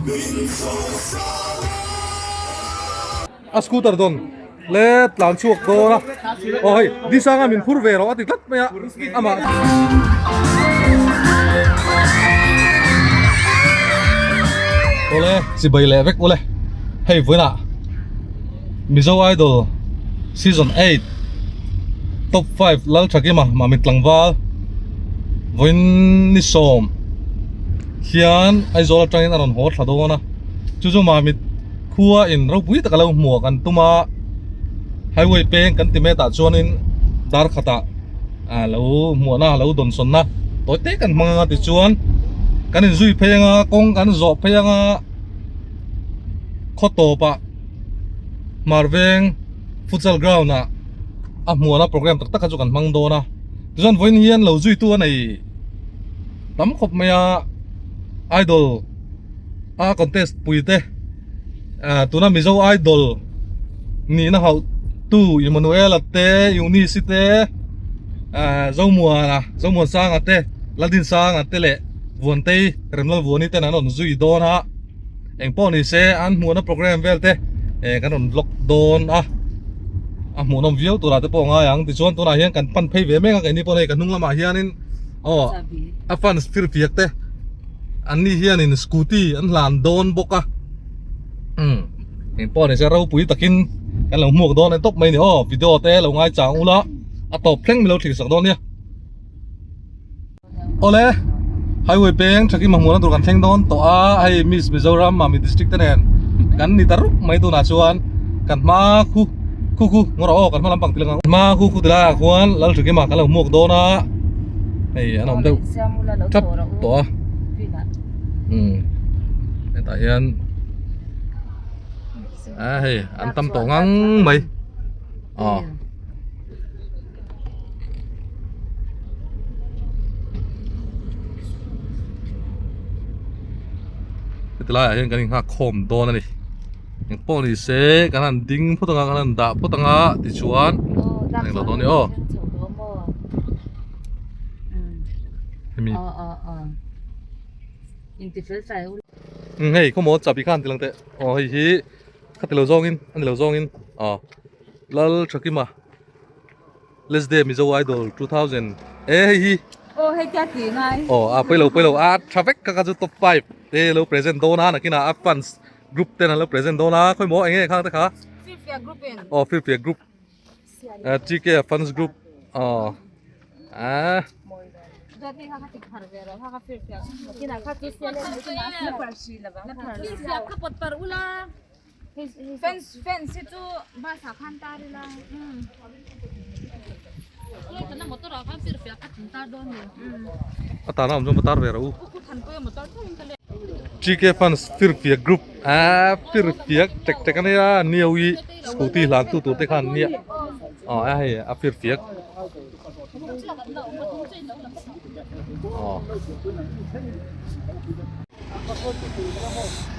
A scooter dawn le tlan chhuak dawn a aw hei Disanga min phur ve rawh a ti tlat mai a amah Awle chibai leh vek ule hei vawiinah Mizo Idol season 8 top 5 Lalthakima Mamit tlangval vawiin ni sawm hian Aizawl atangin a rawn haw thla dawn a chu chu Mamit Khua in ropui tak a lo hmuh kan tum a, highway peng kan ti met ah chuanin dar khatah ah lo hmuahna lo dawnsawnna tawi te kan hmang anga tichuan kan inzui phei anga kawng kan zawh phei anga khaw tawpah hmar veng futsal ground ah a hmuahna program tak tak kha chu kan hmang dawn a tichuan vawiin hian lo zuitu a nei tam khawp mai a idol. a contest pui te ah tuna Mizo Idol nihna hauh tu Emmanuela te Eunice te ah Zomuana Zomuansanga te Laldinsanga te leh Vuantei Remlalvuani ten an rawn zui dawn a engpawh ni se an hmuhna program vel te eh kan rawn vlog dawn a a hmuhnawm viau turah te pawh a ngai ang tichuan tunah hian kan pan phei ve mek a keini pawh hei ka hnung lamah hianin aw a fans firfiak te. An ni hianin scooty an hlan dawn bawk a umm eng pawh ni se ropui takin kan lo hmuak dawn a ni tawp mai a ni aw video te lo ngai chang ula a tawp thleng min lo thlir sak dawn nia awle highway peng thakin mahmuhna tur kan thleng dawn tawh a hei miss Mizoram Mamit district te nen kan ni ta rup mai tunah chuan kan hma khu khu khu ngaw rawh aw kan hma lampang ti lang ang hma khu khu ti laiah khuan Lalthakima kan lo hmuak dawn a. Hei an awm deuh tap tawh a umm hetah hian a hei an tam tawh ngang mai aw heti laiah hian kan inghak khawm dawn a ni engpawh ni se kan han ding phawt anga kan han dah phawt anga tichuan englo dawn a ni aw. Hemi. Hei khawmaw chabi khan ti lang teh aw hei hi kha ti lo zawngin a ni lo zawngin aw Lal Thakima Let's Day Mizo Idol 2000 e hei hi aw hei tia ti ngai aw a pawi lo pawi lo a tha vek ka ka chu top 5 te lo present dawn a nakinah a fans group ten an lo present dawn a khawi maw eng nge khang te kha Firfiak group in aw Firfiak group TK fans group aw ah a tana awm chuan va tar ve rawh u TK fans firfiak group ah firfiak tek tek ania neo hi scooty hlan tu tur te khan nia aw a hei a firfiak aw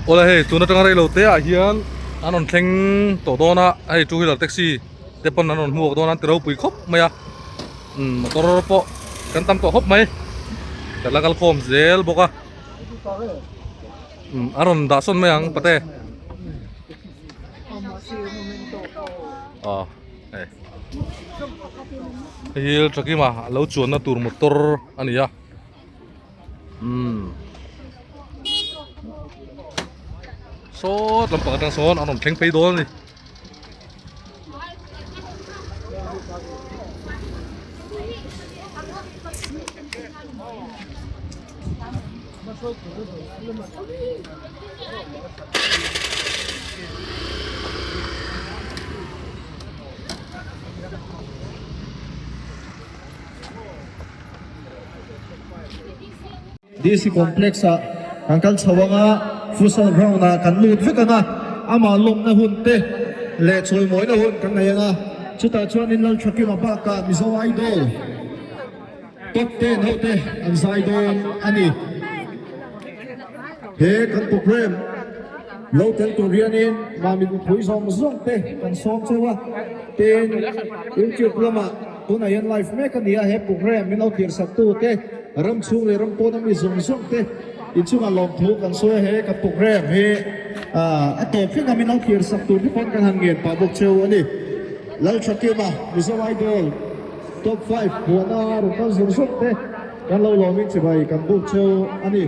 awle hei tun atanga reilo te ah hian an rawn thleng tawh dawn a hei two wheeler taxi te pawn an rawn hmuak dawn a an ti ropui khawp mai a umm motor pawh kan tam tawh khawp mai kan la kal khawm zel bawk a umm an rawn dah sawn mai ang pate aw hei hei hi Thakima a lo chuanna tur motor a ni a umm sawt lampang atang sawn an rawn thleng phei dawn a ni. DC Complex ah kan kal chho anga futsal ground ah kan lut vek anga amah lawmna hun te leh chawimawina hun kan nei anga chutah chuanin Lalthakima bakah Mizo Idol Top ten ho te an zai dawn a ni. He kan program lo tel tur hianin mah mipui zawng zawng te kan sawm cheu a, tin YouTube lamah tunah hian live mek a ni a, he program min lo tirhsak tu te ram chhung leh ram pawn ami zawng zawng te. Inchungah lawmthu kan sawi a, he kan programme hi a tawp thleng a min lo thlir sak tur te pawn kan han ngen pah bawk cheu a ni. Lalthakima, Mizo Idol Top 5 buahna rawn kal zawr zawr te kan lo lawmin chibai kan buk cheu a ni.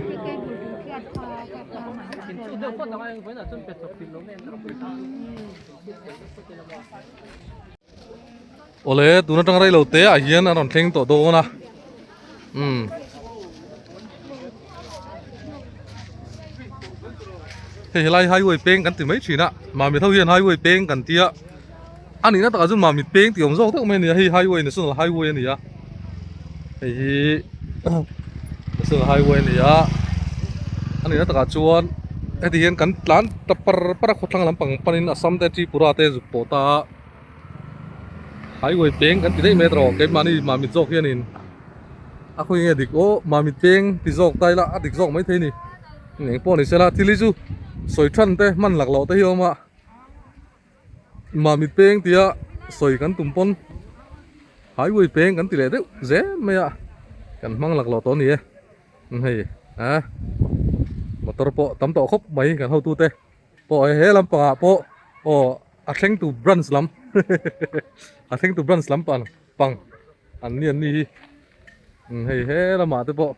Awle tun atang rei lo te ah hian a rawn thleng tawh dawn a umm hei helai highway peng kan ti mai thin a Mamit ho hian highway peng kan tia a nihna takah chuan Mamit peng tih awm zawk deuh mai a ni a hei highway national highway a ni a hei hi national highway a ni a a nihna takah chuan heti hian kan tlan ta par par a khawthlang lampang panin Assam te Tripura te zuk pawh ta a. Highway peng kan ti daih mai a tawh keimahni Mamit zawk hianin a khawi nge dik aw Mamit peng ti zawk ta ila a dik zawk maithei a ni eng pawh ni sela thil hi chu sawi than te hman lak loh te hi a awm a Mamit peng tia sawi kan tum pawn highway peng kan ti leh deuh zel mai a kan hmang lak loh tawh a ni e hei a motor pawh tam tawh khawp mai kan hotute. Pawh he lampangah pawh aw a thleng tu branch lam a thleng tu branch lam pang pang an ni an ni hi hei he lamah te pawh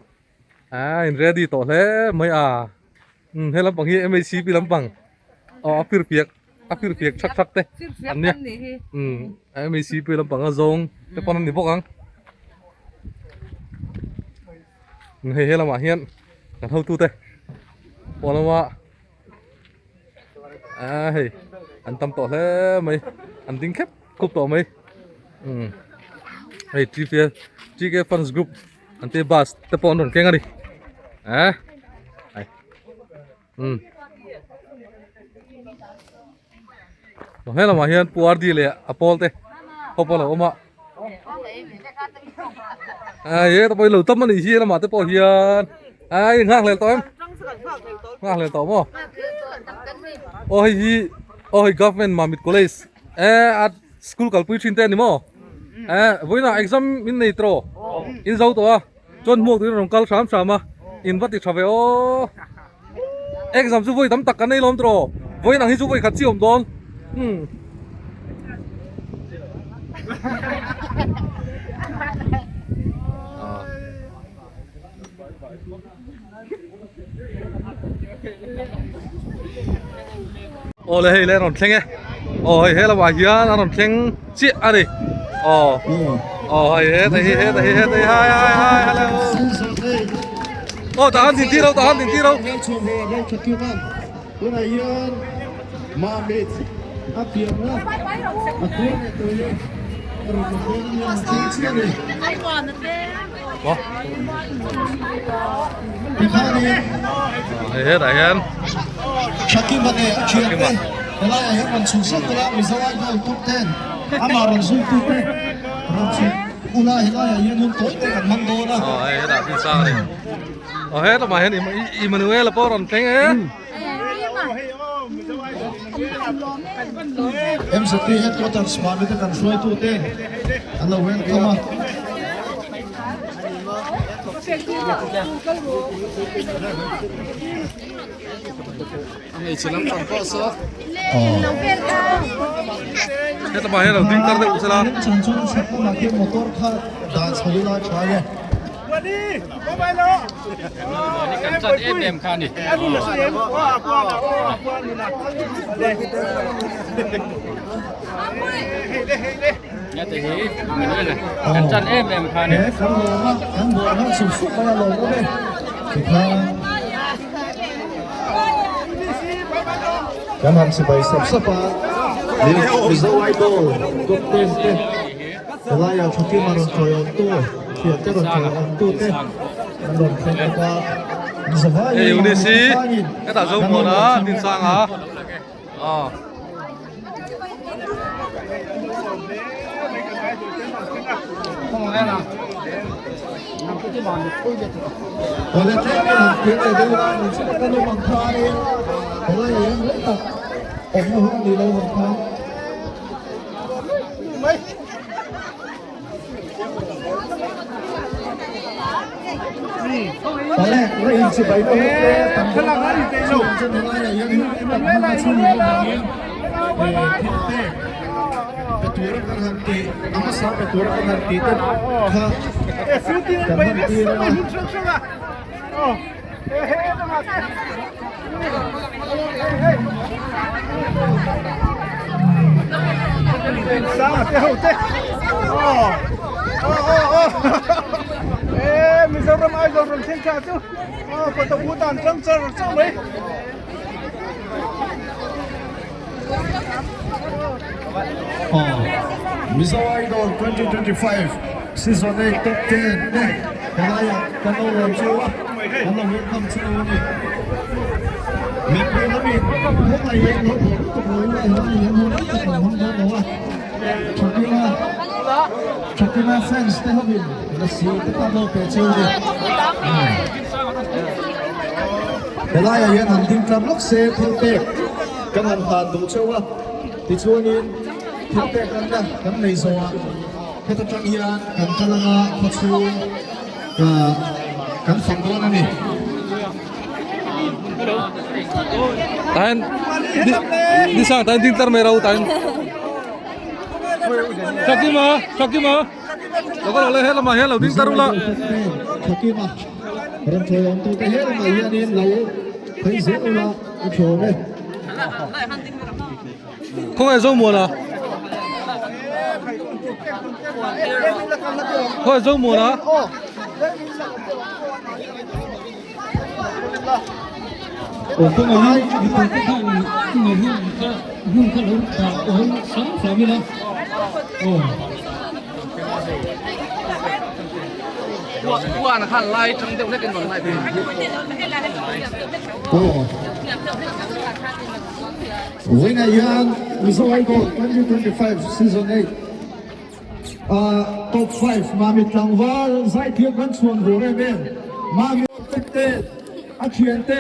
a in ready tawh hle mai a he lampang hi M H C P lampang aw a fir fiak a fir fiak thak thak te an nia M H C P lampang a zawng te pawn an ni bawk ang hei he lamah hian kan hotute pawn lama. A hei an tam tawh hle mai an ding khep khup tawh mai umm hei T K T K fans group an te bus te pawh an rawn keng a ni a ai umm he lamah hian Pu R D leh a pawl te ho pawh a lo awm a ai he ta pawh hi lo tam a nih hi lamah te pawh hian ai nghak hlel tawh em nghak hlel tawh maw aw hei hi aw hei government mamit college e a school kalpui thin te a ni maw e vawiinah exam in nei tawh in zo tawh a chuan hmuak turin a rawn kal hram hram a in va ti tha ve aw. Exam chu vawi tam tak kan nei lawm tawh vawiin ang hi chu vawi khat chi awm dawn umm. Aw le hei le a rawn thleng e aw hei he lamah hian a rawn thleng chiah a ni aw aw hei he hei he hei he hi hi hi hello aw tah han din tir ho tah han din tir ho Hei hetah hian Thakima leh a thiante helaiah hian rawn chhun sawk ula Mizo Idol top ten amah rawn zuitu te rawn chhun ula helaiah hian hun tawi te kan hmang dawn a. Aw hei hetah thil sang a ni. Aw helamah hian Emmanuel-a pawh rawn thleng e. MZP headquarters mahni te kan hruaitu te an lo welcome a. Helamah hian lo ding tar deuh sela. Chan chuan chhak lamah khian motor kha dah chho ila tha e. He kan lawm a, kan buai hman sup sup mai a lawm awm e. Tikhan kan han chibai sap sap a, Mizo Idol top ten te. Helaiah Thakima rawn chawiawmtu, thiante rawn chawiawmtute an rawn thleng bawk a, zavaiin Hei Eunice mahni hetah kan rawn Zomuana thleng Dinsanga bawk a ni. aw. Awle tlem in han kir leh deuh a, ni chu ka nawm ang khanin helaiah hian rei tak awmna hun a nih loh ang khan. Palek la inchibai na hun te tam dawn a, chuvang chuan helaiah hian hun em tak hmang a chhung leh avangin thil pek pe tura kan han tih, a hmasa pe tura kan han tih te kha kan han tir ang a. Mizo Idol 2025 Season 8 Top 10 te helaiah kan lo rawn chu a, kan lo welcome chu a ni. Mipui lamin khawngaih hian lo bawh lutuk lo ila helaiah hian hun rei tak kan hmang dawn lo a, Thakima Thakima fans te hovin lasi te kha an lo pe cheu a ni. Helaiah hian han ding tlar lawk se thil pek kan han hlan duh cheu a, tichuanin thil pek lanna kan nei zawhah heta tang hian kan kal anga khawchhung kan fang dawn a ni. Tahan ni sang tahan ding tlar mai ro tahan Thakima Thakima Lo ka lo le he lamah hian lo ding tar ula. Thakima rawn thawi awm tute he lamah hianin lo phei zel ula a thlawm e. Khawngaih Zomuana. Khawngaih Zomuana. Aw khawngaih Mipui te khan khawngaih hian kha hmun kha lo dah awl hram hram ila aw. Aw. Vawiinah hian Mizo Idol 2025 Season 8 ah Top 5 Mami tlangval zaithiam kan chhuan vur em em. Mami awmtek te, a thian te,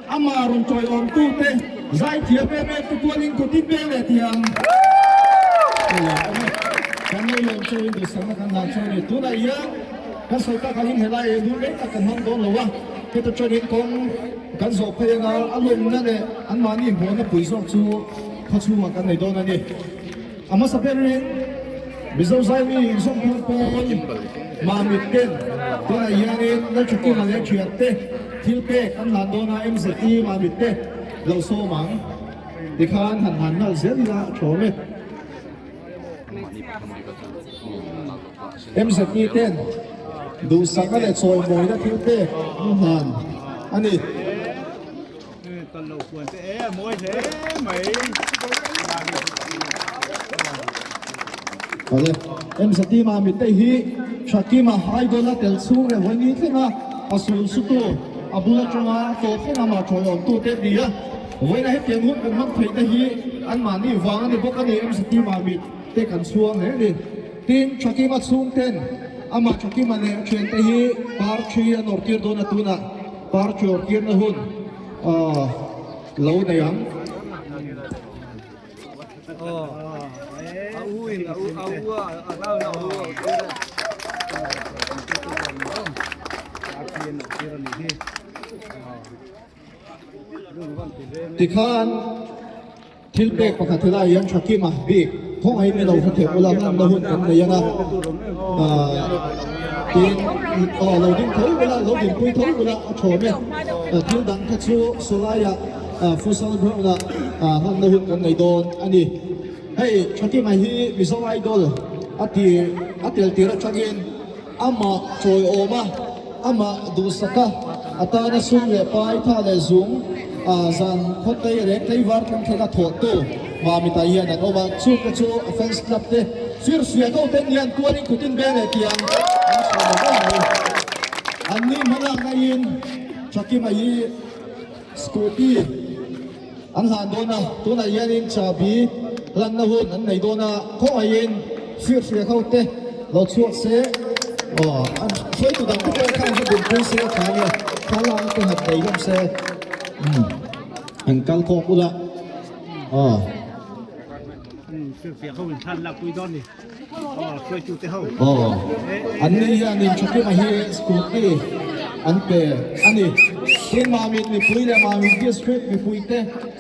amah rawn tawiawm tu te zaithiam em em te tuanin kut in peng leh tiang. Kan lo lawm chu in duhsakna kan hlan chu a ni. Tunah hian kan sawi tak angin helai ei hun rei tak kan hmang dawn lo a, heta tangin kawng kan zawh phei anga a lawmna leh anmahni hmuhna pui zawk chu khawchhungah kan nei dawn a ni. A hmasa berin Mizo Zaimi inzawmkhawm pawl Mamit ten tunah hianin Lalthakima leh Thiante thil pek an hlan dawn a, MZT Mamit te lo sawm ang tikhan han hlan nalh zel ila a thlawm e. MZP ten duhsakna leh chawimawina thil pek an hlan a ni. Awle, MZP Mamit te hi Thakima Idol a tel chhung reng vawi ni thleng a, a sul sutu a bul atanga tawp thleng amah thawiawmtu te a ni a. Vawiina hetiang hun kan hman theih te hi anmahni vang a ni bawk a ni, MZP Mamit te kan chhuang hle a ni. Tin, Thakima chhungten amah Thakima leh a thiante hi par thi an awrhtir dawn a, tunah par thi awrhtirna hun lo nei ang. Tikhan. Thil pek pakhat helai hian Thakima bik khawngaih mi lo hre thei ula hmanna hun kan nei ang a, tin aw lo ding tho ula lo dinpui tho ula a thawm e, thil dang kha chu sawlaiah futsal ground ah hmanna hun kan nei dawn a ni. Hei Thakima hi Mizo Idol a ti a tel tir atangin amah chawiawm a, amah duhsak a, a tana sum leh pai tha leh zung zan khawtei reng tlaivar thleng thleng a thawhtu Mamitah hian an awm a, chungte chu a fans club te firfiak ho ten hian tuanin kutin beng leh tiang an chhuah lo reng mai. An ni hmalakna in Thakima hi scooty an hlan dawn a, tunah hianin chahbi hlanna hun an nei dawn a, khawngaihin firfiak ho te lo chhuak se, aw an hruaitu dang te pawh khan va dinpui se a tha ania, thlalak te han nei hlawm se, umm an kal khawm ula, aw. Aw, an ni hianin Thakima hi scooty. an pe a ni. Tin, Mamit mipui leh Mamit District mipuite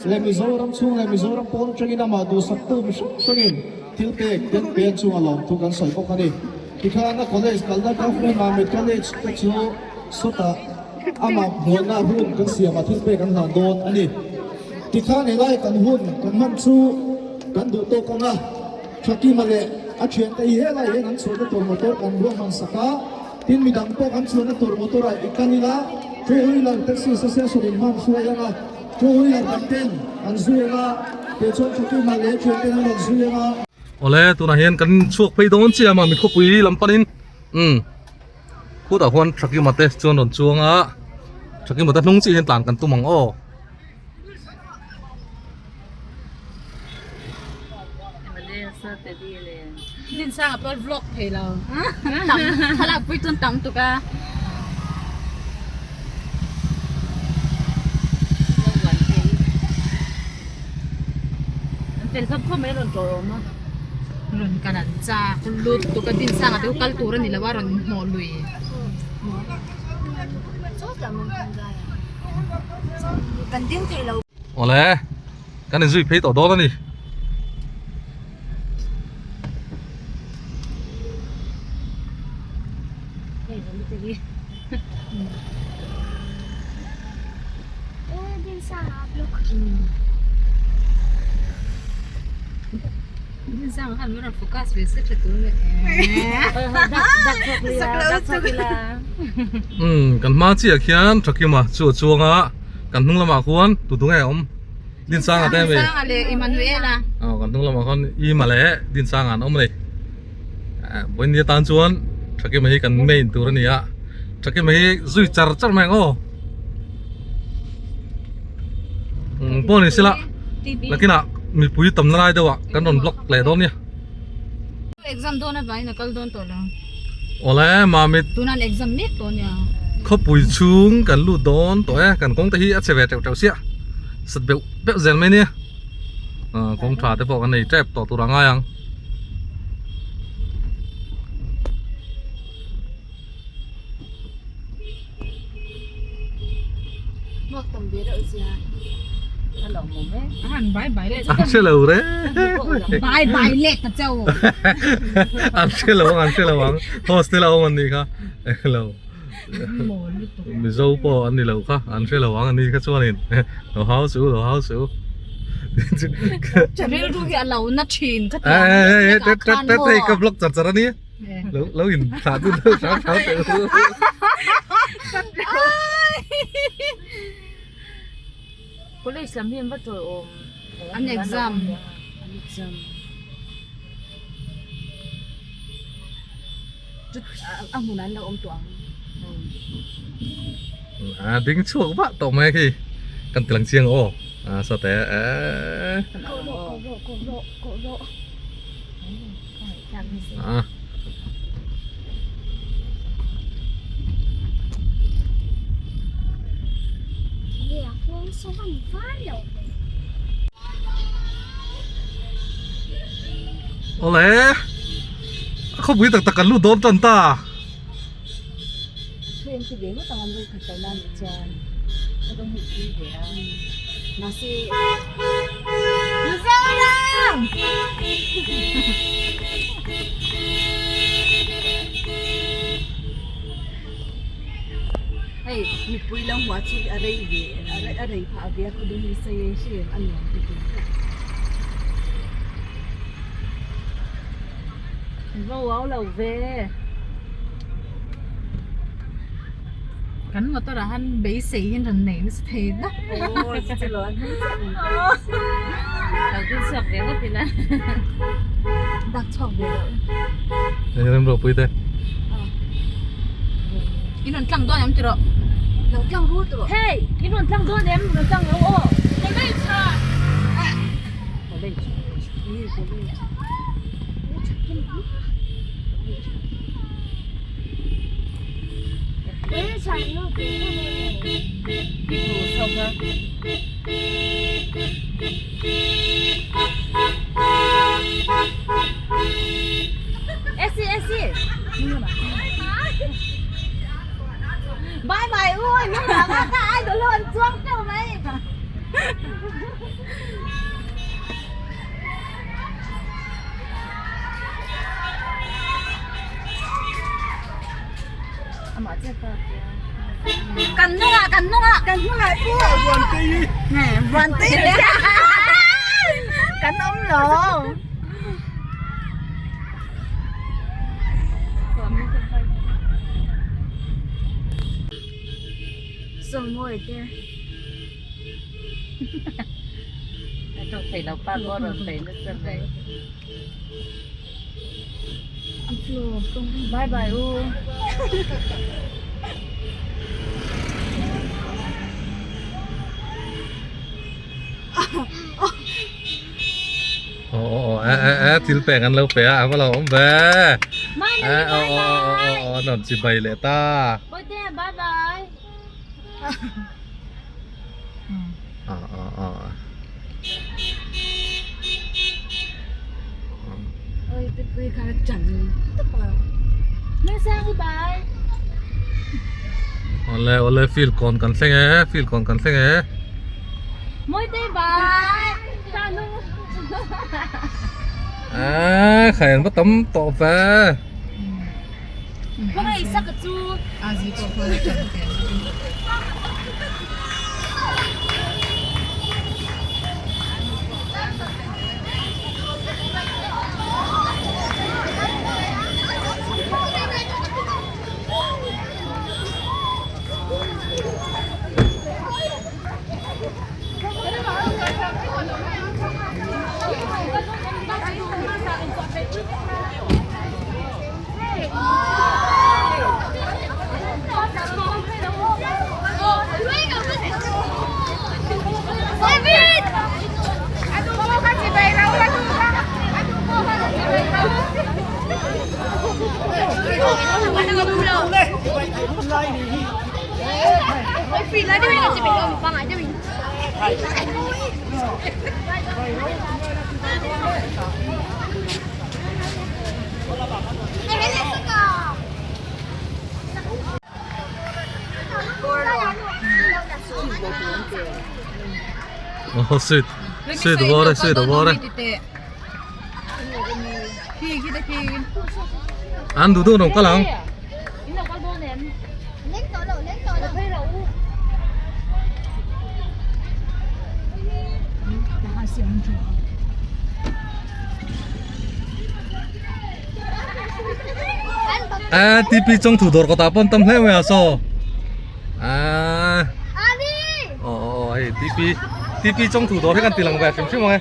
leh Mizoram chhung leh Mizoram pawn atangin amah duhsaktu mi hrang hrangin thil pek ten pen chunga lawmthu kan sawi bawk a ni. Tikhan a college kalna Government Mamit College te chu sawtah amah hmuahna hun kan siamah thil pek an hlan dawn a ni. Tikhan helai kan hun kan hman chu kan duh tawk ang a, Thakima leh a thiante hi helai hian an chhuahna tur motor kan ruahman sak a, tin midang pawh kan chhuahna tur motor ah i kal ila, two wheeler taxi association in hman hruai ang a, two wheeler dang ten an zui ang a, teh chuan Thakima leh a thianten an rawn zui ang a. Awle, tunah hian kan chhuak phei dawn chiah a, Mamit khawpui lam panin umm khutah khuan Thakima te chuan rawn chuang a, Thakima te hnung chiah hian tlan kan tum ang aw. Dinsanga pawh vlog thei lo tam thlalak pui chuan tam tuk a. Rawn kan an chak lut tuk a Dinsanga te kal tur a ni lo a rawn hnawh lui. Kan ding thei lo. Awle kan inzui phei tawh dawn a ni. Umm kan hma chiah khian Thakima chu a chuang a kan hnung lamah khuan tu tu nge awm Dinsanga te ami aw kan hnung lamah khuan Ima leh Dinsanga an awm a ni vawiin atan chuan Thakima hi kan main tur a ni a Thakima hi zui char char mai ang aw umm pawh ni sela nakinah mipui tamna lai deuhah kan rawn block leh dawn nia. Exam dawn avangin a kal dawn tawh lo. Awle Mamit. Tunan exam mek tawh nia. Khawpui chhung kan lut dawn tawh e kan kawng te hi a chhe ve teuh teuh siah sat beuh beuh zel mai nia kawng tha te pawh kan nei tep tawh tur a ngai ang. An hre lo re Bye bye leh ta cheu. An hre lo ang an hre lo ang hostel a awm an nih kha englo Mizo pawh an ni lo kha an hre lo ang an nih kha chuanin lo hau suh lo hau suh Rilru hi a lo na thin kha Ê ê ê ê tet tet hei ka vlog char char a nia. Lo lo in thlah dun deuh hram hram teh u. College lam hi an va tawih awm. An exam. An exam. Chu a hmun an lo awm tawh ang. A ding chhuak vah tawh mai khi. Kan ti lang chiang aw. A sawte e. Ko rawh ko rawh ko rawh ko rawh. A. Awle a khawpui tak tak kan lut dawn tan ta. Mizoram! Hei mipui lo hmuah chu a rei ve a rei phah ve a khawdung hi sei e hri em a nuam te tur va uau lo ve. Kan motor ah han beisei hian rawn nei nasa thei dak. Aw chu lo an hmang chiah ni. Lo ding chhuak ve ngawt ila. Dak chhuak ve lo. Hei rem ropui te. In rawn tlang dawn em ti rawh. Lo tlang rul ti rawh. Hey, in rawn tlang dawn em? Rawn tlang lo aw. College ah. College. College. Bye bye u nung la ka ka idol ho an chuang teuh mai. Kan hnungah kan hnungah kan hnungah pu. Vuan tui. Kan awm lo. Sawmawi te. A tawk thei lo pa pawh rawn sawi nasa mai. Bye bye u. Aw aw aw e e e thil pek an lo pe a a va lo awm ve e aw aw aw aw aw aw an rawn chi bai leh ta. Bawihte bye bye. Aw aw aw. Oi pipui kha chan tawp a. Hmelsang bye. Awle awle field kawn kan thleng e field kawn kan thleng e. Mawite bye. Tanu. A khai an va tam tawh ve. Hmangaih sak a chu. A zi pawh khawn a chan te. Oh sweet sweet bore sweet bore an duh duh an rawn kal ang. A TP chawngthu dawr kawtah pawh an tam hle mai a saw a aw aw hei TP TP chawngthu dawr hi kan ti lang ve hrim hrim ang e.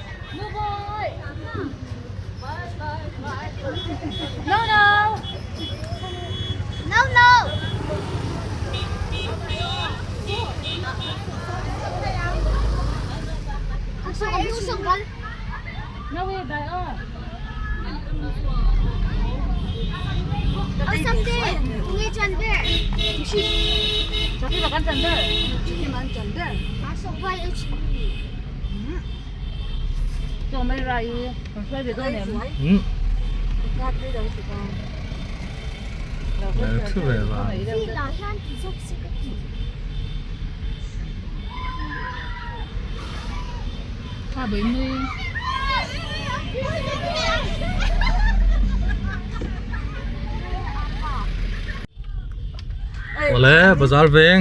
Awle bazar veng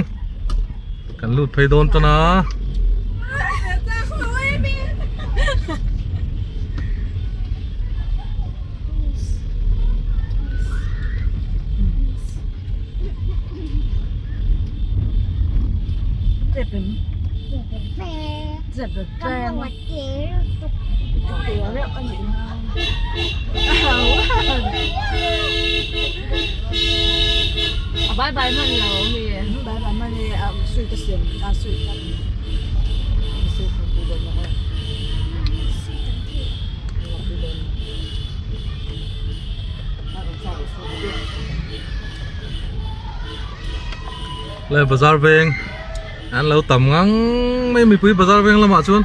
kan lut phei dawn tan a. Bye bye man lo mi. Bye bye man e a sweet a siam a sweet a. Le bazar veng an lo tam ngang mai mipui bazar veng lamah chuan.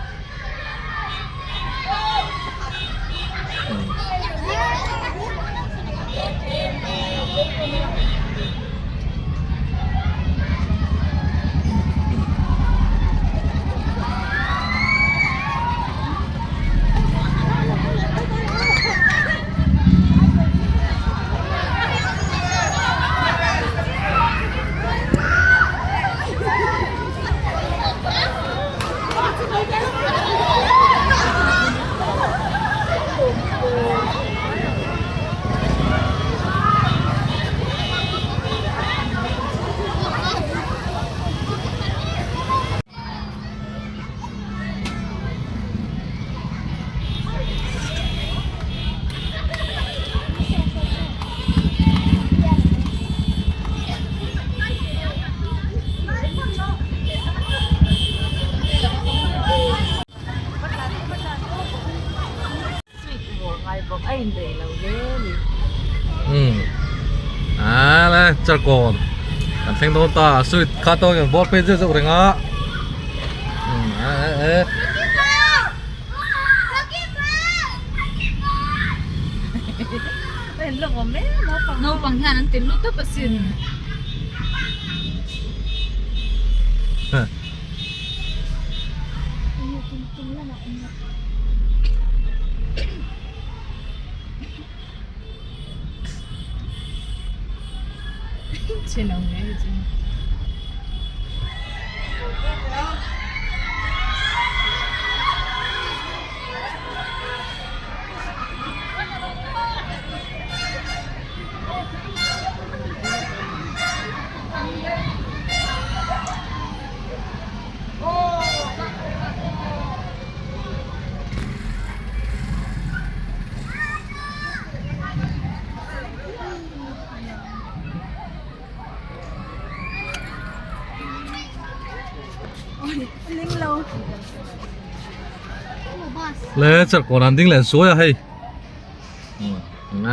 indaih lo hle a ni. Umm a le charkawn kan thleng dawn ta sweet kha tawng hian bawr phei zeuh zeuh reng a umm a e e. Naupang hian an ti lutuk asin. Le charkawn an ding leh suai a hei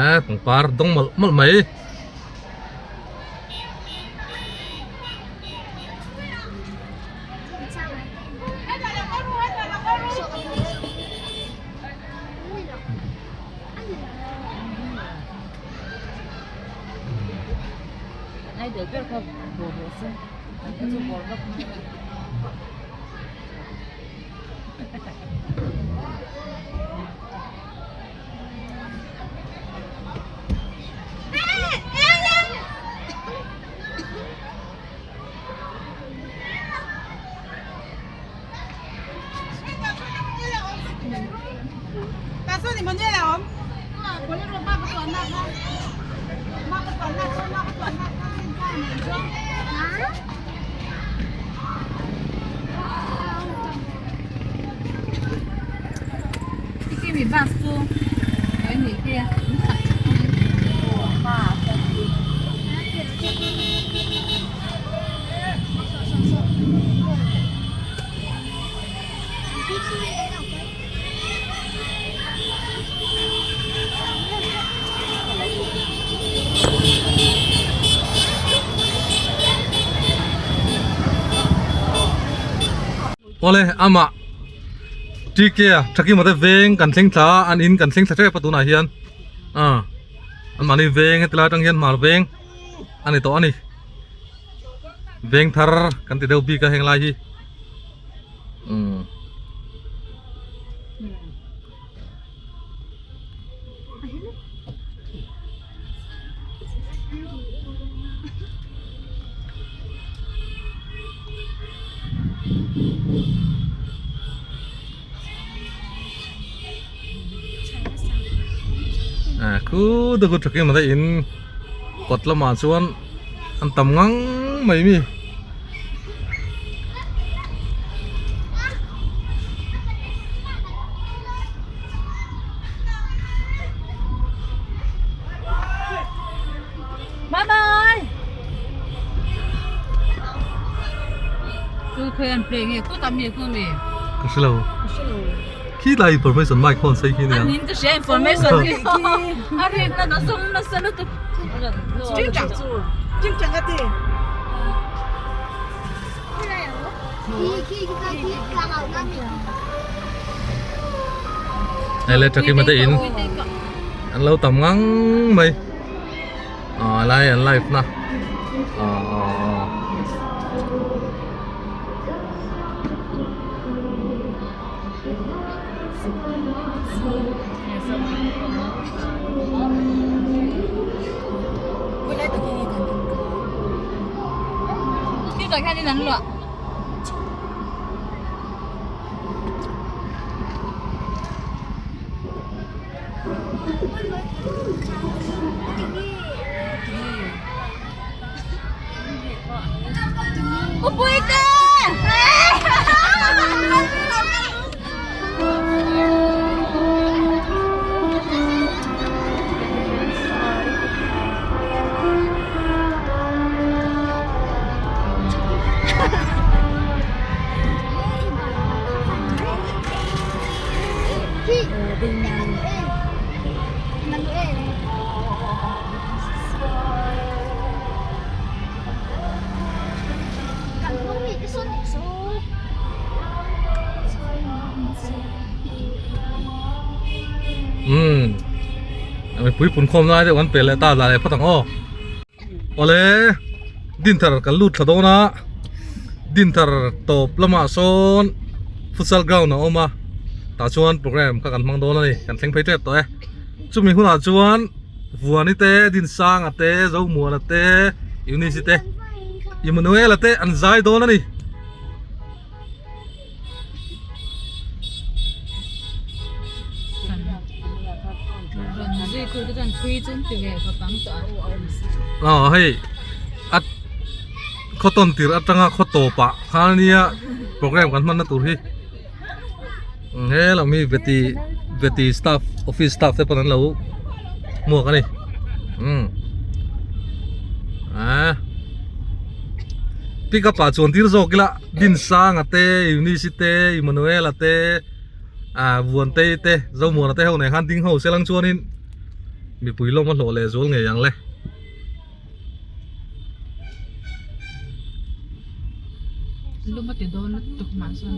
a pangpar dawng mawlh mawlh mai. Awle amah TK a Thakima te veng kan thleng thla a an in kan thleng thla tep a tunah hian ah an mahni veng heti lai atang hian hmar veng a ni tawh a ni veng thar kan ti deuh bik a heng lai hi umm. À, cứ được cái kia mà thấy in cột lắm mà chuan ăn tầm ngang mấy mi Bye bye. Ku khawi an play nge ku tam mi ku mi. Ka hre lo. Khi lai information mic khawn sei khi nia. An in ka hria information khi. A rik na na zum nasa lutuk. Ching chang ching chang a ti. Hei le Thakima te in an lo tam ngang mai ah lai an live na ah ah ah. Umm mipui pun khawm lai deuh kan pel leh ta dah leh phawt ang aw. Awle Dinthar kan lut thla dawn a Dinthar tawp lamah sawn futsal ground a awm a tah chuan program kha kan hmang dawn a ni kan thleng phei tep tawh e chumi hunah chuan Vuani te Dinsanga te Zomuana te Eunice te Emmanuela te an zai dawn a ni. Aw hei a khaw tawn tirh atanga khaw tawpah khan ania program kan hmanna tur hi he lam hi veti veti staff office staff te pawn an lo hmuak a ni umm ah pick up ah chuan tir zawk ila. Dinsanga te, Eunice te, Emmanuela te, ah Vuantei te, Zomuana te ho nen khan ding ho se lang chuanin mipui lawm a hlawh leh zual ngei ang le. Lum a ti dawn lutuk mahse.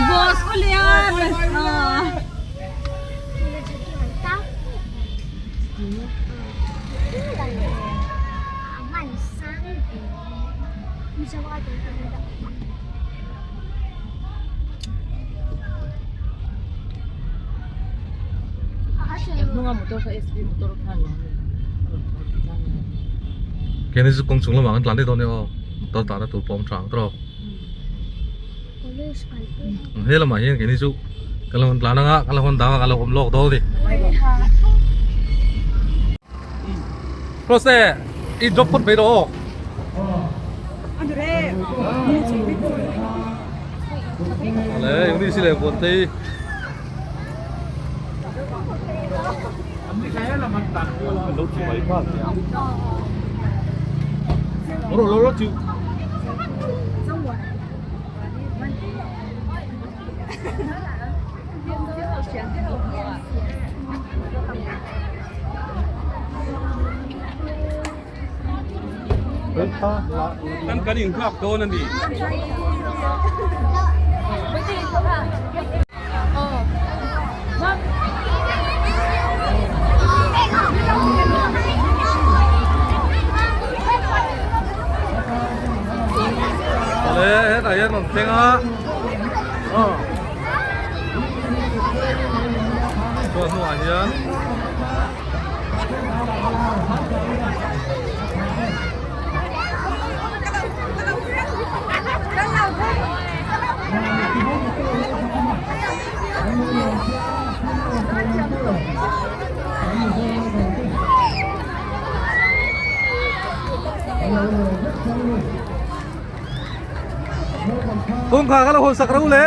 Boss ko lian. Keini chu kawng chung lamah kan tlan daih dawn nia aw motor dahna tur pawh a awm tha ang tawk he lamah hian keini chu kan lo tlan anga kan lo hawn dang a kan lo awm lawk dawn a ni. Rose i drop phawt mai rawh aw. Le eng ni si le buan tei. Kan kan inghak dawn a ni. Awle hetah hian rawn thleng a. Chuan hnuah hian Kawngkhar kha lo hawn sak ro le.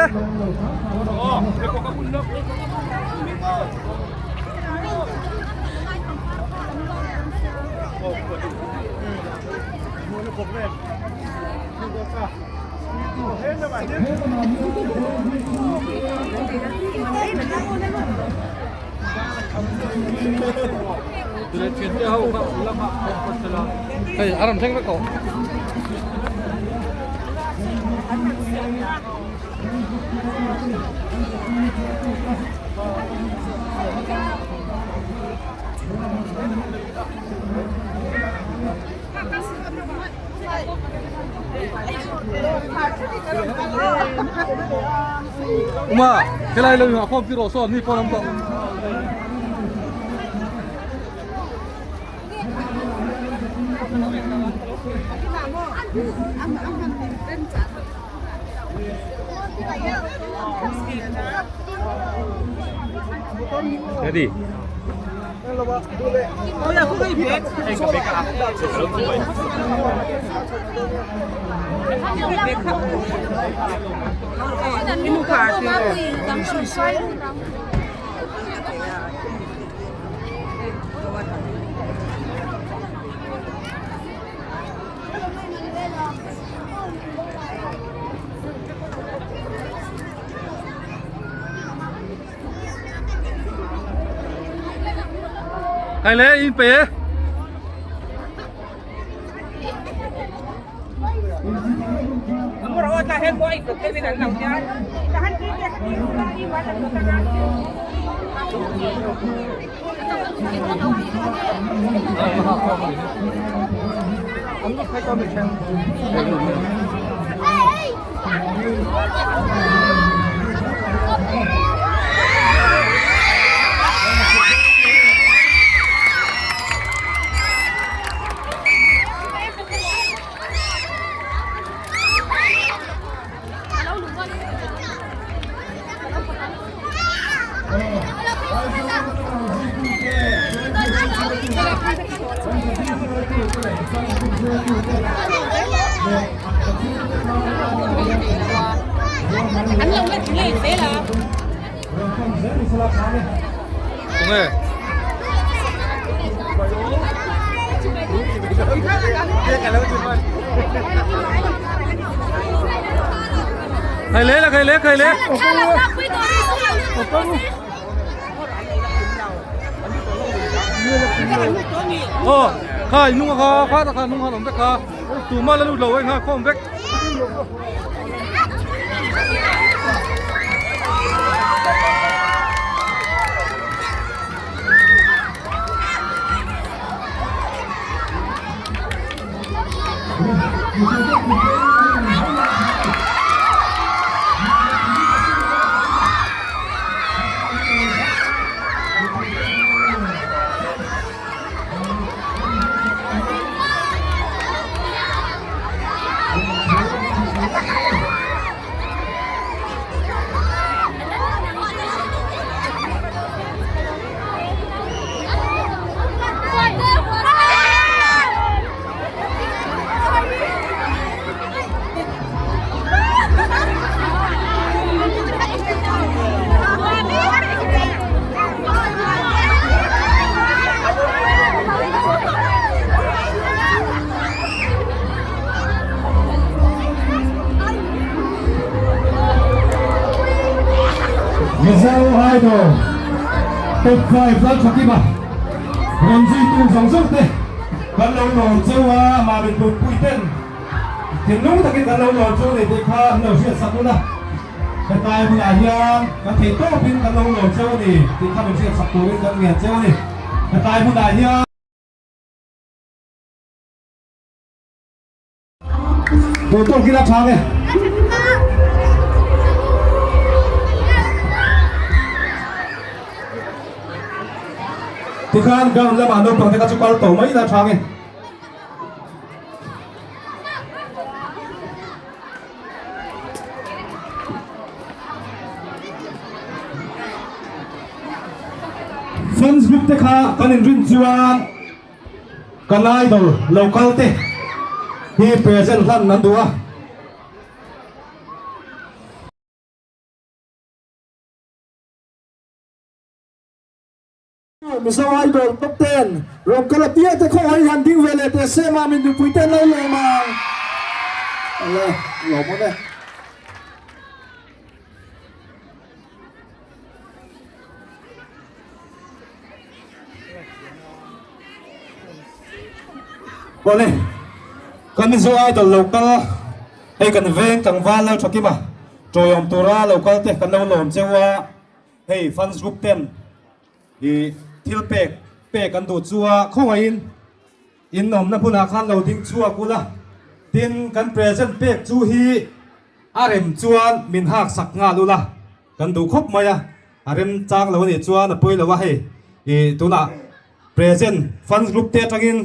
Hei a rawn thleng vek tawh. Uma helai lo a khawm tirh sawn mi pawn an tawh. Ready? Khai le in pe Tunge. Khai le la khai le khai le. Ờ, khai nung kha kha ta kha nung kha lom vek kha. Tu ma la lut lo ai kha khom vek. Mizo Idol Top 5 Lalthakima rawn zuitu zawng zawng te kan lo lawm cheu a, mahni tumpui ten thinlung takin kan lo lawm cheu nei tih kha an lo hriat sak ula, hetlai hmunah hian kan theih tawpin kan lo lawm cheu a ni tih kha min hriat sak turin kan ngen cheu a ni, hetlai hmunah hian. Duh tawk ila tha nge. Tikhan ground lamah naupang te kha chu kal tawh mai ila tha nge. Fans group te kha kan inrin chuan Kan idol lo kal te hi present hlan an duh a. Mizo Idol top ten rawn kal apiang te khaw hi han ding ve leh teh se mah min nupui ten lo lawm ang. Ala lawm awm e. Awle, kan Mizo Idol lo kal a, hei kan veng tlangval lo tha kim a, tawiawm tura lo kal te kan lo lawm cheu a, hei fans group ten ih thil pek pek an duh chu a, khawngaihin in awmna hmunah khan lo ding chhuak ula, tin kan present pek chu hi a rem chuan min hak sak nghal ula. Kan duh khawp mai a, a rem chang lo a nih chuan a pawi lo a hei ih tunah present fans group te atangin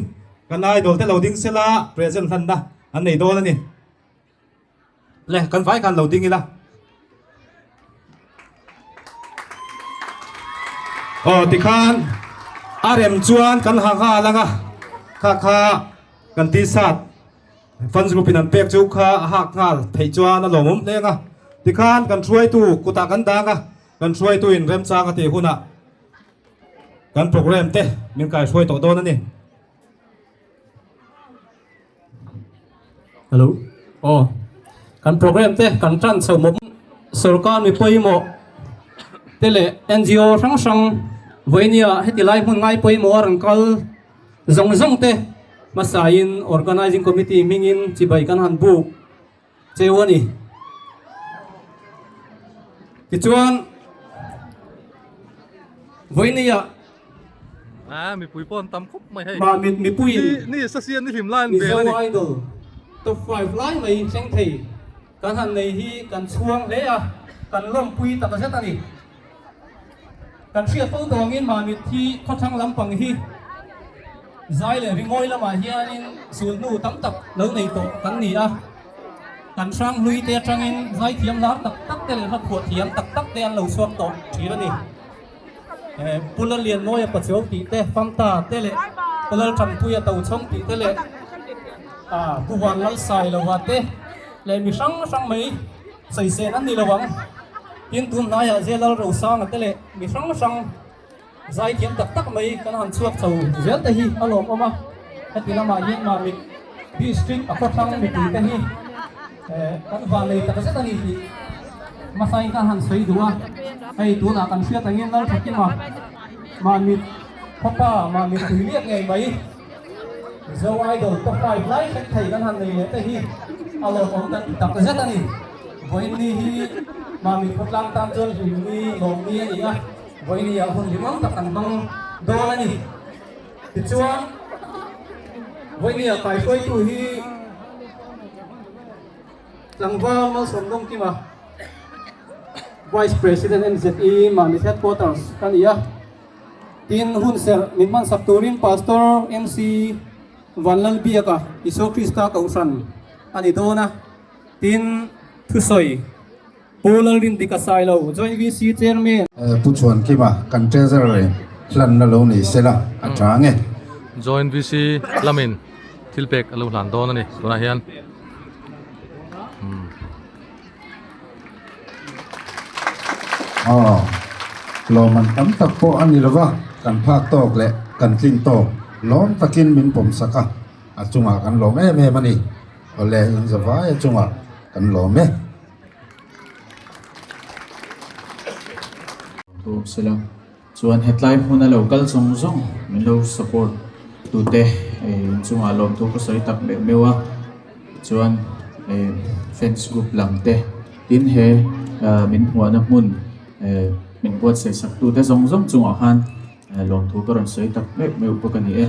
kan idol te lo ding sela present hlanna an nei dawn a ni. Le kan vai khan lo ding ila. Aw tikhan a rem chuan kan ha nghal ang a, kha kha kan t-shirt Fans group in an pek chu kha a hak nghal theih chuan a lawmawm hleng a, tikhan kan hruaitu kutah kan dang a, kan hruaitu in remchang a tih hunah Kan program te min kaihruai tawh dawn a ni. Hello. Aw. Kan program te kan tan chho mawp sorkar mi pawimawh te leh NGO hrang hrang vawinia heti lai hmun ngai pawimawh a rawn kal zawng zawng te hmasain organizing committee hmingin chibai kan han buk cheu a ni. Tichuan vawinia Ah, mipui pawh an tam khawp mai hei. Mah mit mipuiin Ni ni sasian ni hlim lai an bel a ni. Mizo Idol top 5 lai mai thleng thei kan han nei hi kan chhuang hle a, kan lawmpui tak zet a ni. Kan hriat fo tawngin Mamit hi khawthlang lampang hi zai leh ringawi lamah hianin sulhnu tam tak lo nei tawh kan ni a. Kan hranghlui te atangin zaithiam lar tak tak te leh hlaphuah thiam tak tak te an lo chhuak tawh thin a ni. Pu Lallianmawia Pachuau tih te, Famta te leh Pu Lalthampuia Tochhawng tih te leh Pu Vanlalsailova te leh mi hrang hrang mai sawisel an ni lo ang. Tin, tun hnaiah J Lalrosanga te leh mi hrang hrang zaithiam tak tak mai kan han chhuak chho zel te hi a lawmawm a. Heti lamah hian Mamit District a khawthlang mipui te hi kan vanlei tak zet a ni tih hmasain kan han sawi duh a. Hei tunah kan hriat angin Lalthakima Mamit khawpa Mamit tui liak ngei mai Mizo Idol top 5 lai thleng thei kan han nei leh te hi a lawmawm kan ti tak zet a ni. Vawiinni hi Mamit khawtlang tan chuan hlimni lawmni a ni a, vawiinni ah hun hlimawm tak kan hmang dawn a ni. Tichuan vawiinni ah kaihruaitu hi Tlangval Malsawm Dawngkima, Vice President NZE Mamit Headquarters ka ni a. Tin, hun serh min hmansak turin Pastor MC Vanlalbiaka Isua Krista Kohhran a ni dawn a. Tin, thusawi Pu Lalrindika Sailo, Joint VC Chairman. Pu Chhuankima kan Treasurer hlanna lo nei sela a tha nge. Joint VC lamin thil pek a lo hlan dawn a ni tunah hian. Aw, lawmman tam tak pawh a ni lova, kan phak tawk leh kan tlin tawk lawm takin min pawm sak a, a chungah kan lawm em em a ni. Awle, inzavai a chungah kan lawm e. Bawk sela, chuan hetlai hmuna lo kal zawng zawng min lo support tute inchungah lawmthu ka sawi tak meuh meuh a, chuan fans group lam te tin he min hmuahna hmun min buatsaih sak tute zawng zawng chungah khan lawmthu ka rawn sawi tak meuh meuh bawk a ni e.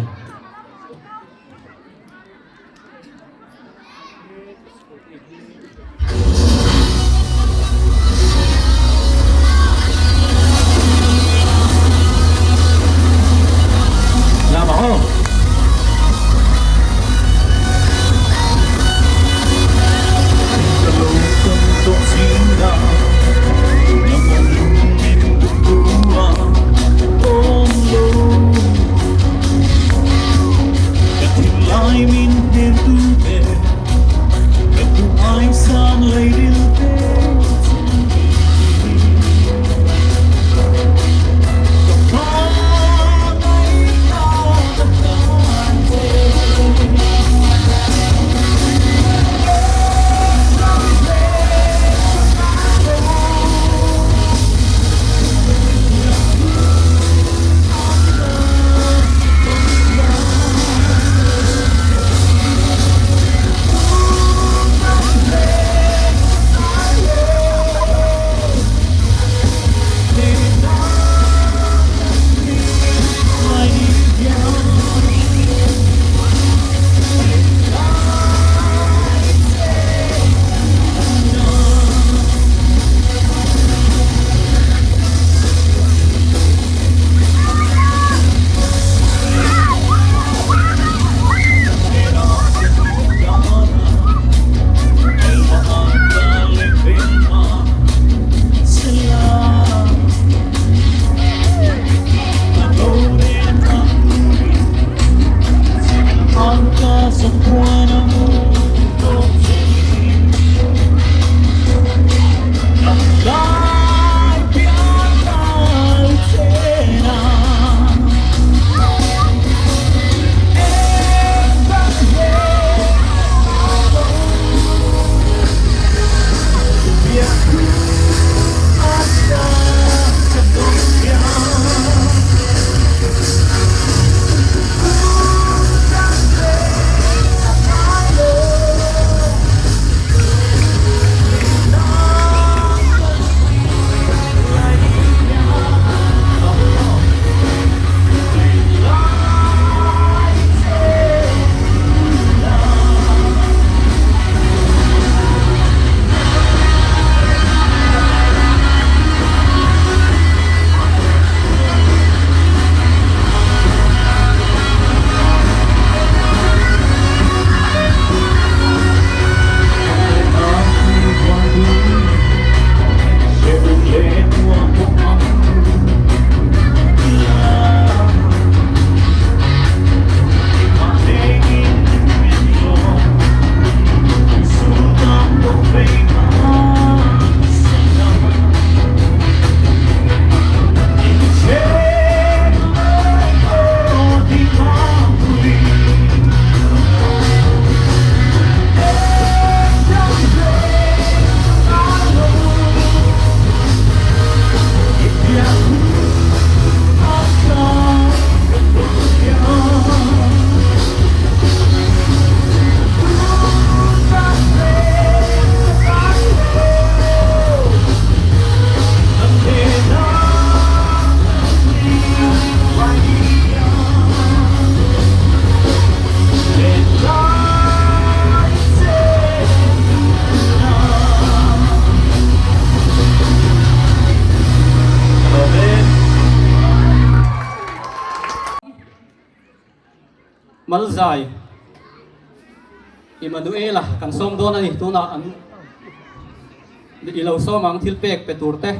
Malzai Immanuela kan sawm dawn a ni tunah an i lo sawm ang thil pek pe tur te.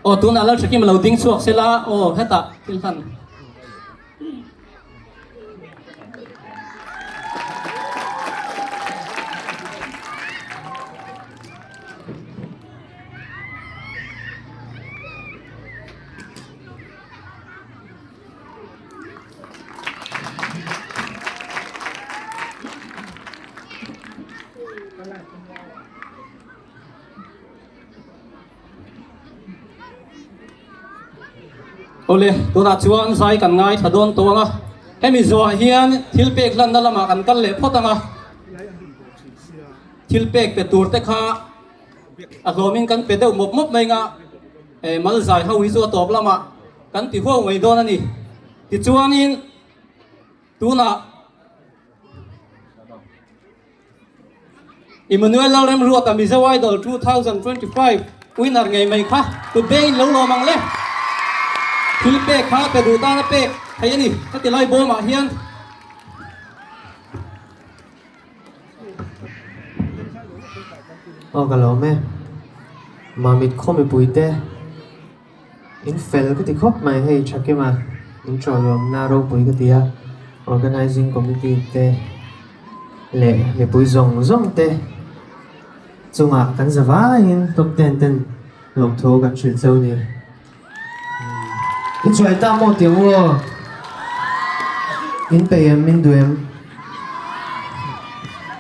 Aw tunah Lalhrekima lo ding chhuak sela aw hetah thil hlan. Awle, tunah chuan zai kan ngaithla dawn tawh ang a, hemi zawhah hian thil pek hlanna lamah kan kal leh phawt ang a, thil pek pe tur te kha a hlawmin kan pe deuh mawp mawp mai ang a, mal zai ho hi chu a tawp lamah kan ti huau mai dawn a ni. Tichuanin tunah. Emmanuel Lalremruata Mizo Idol 2025 winner ngei mai kha kut beng in lo lawm ang le. Thil pek kha pe duh tana pek thei a ni heti lai bawmah hian. Aw ka lawm e. Mamit khaw mipui te in fel ka ti khawp mai hei Thakima in tawlawmna ropui ka ti a, Organizing Committee te leh mipui zawng zawng te chungah kan za vaiin top ten ten lawmthu kan hrilh cheu ni. I chuai ta maw tih ang aw? In peih em? Min duh em?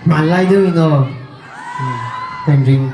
Hmanlai deuhin aw ka inring.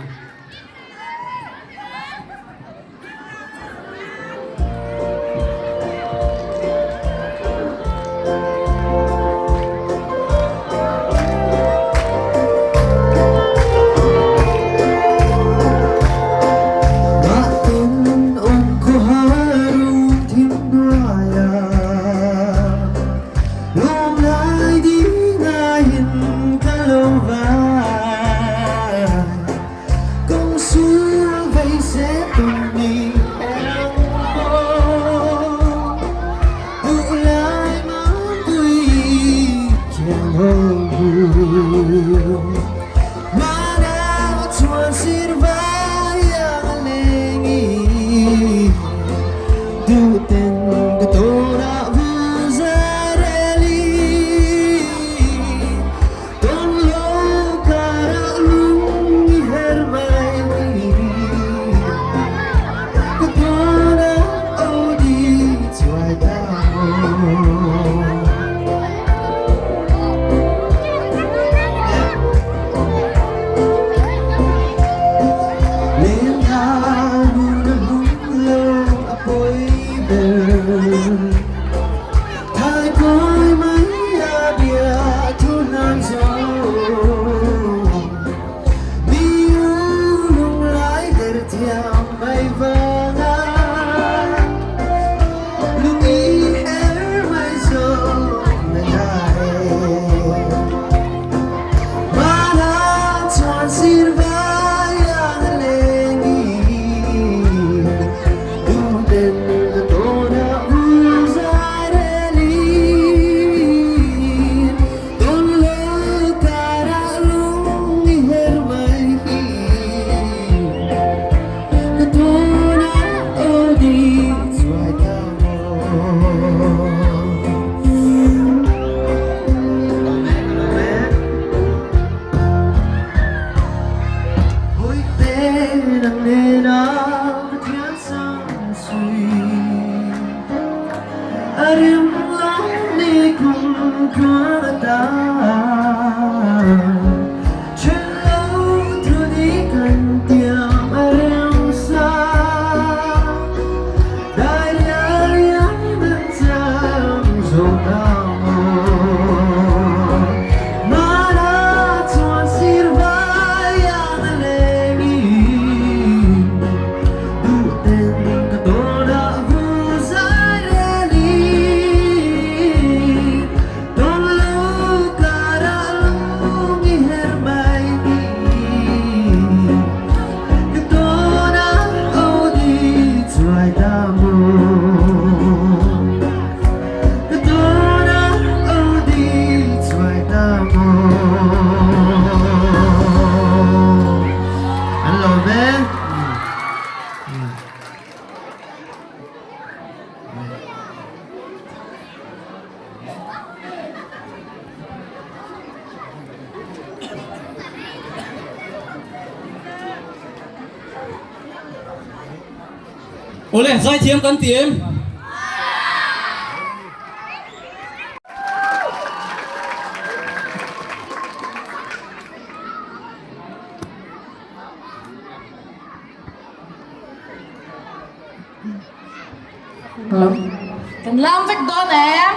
Awle, zaithiam kan ti em? Kan lam vek dawn em?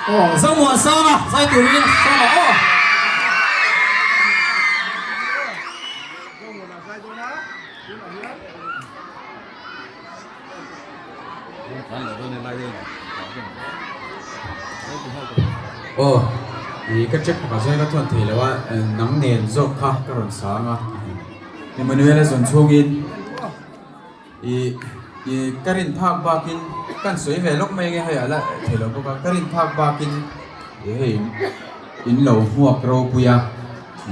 Aw Zomuan Sanga zai turin Sanga aw. Aw i ka check pakhat zawng ka chuan thei lo a nang nen zawk kha ka rawn sang a Emmanuel a zawn chhungin i i ka rin phak bakin kan sawi ve lawk mai nge hei a la thei lo bawk a ka rin phak bakin i hei in lo hmuak ropui a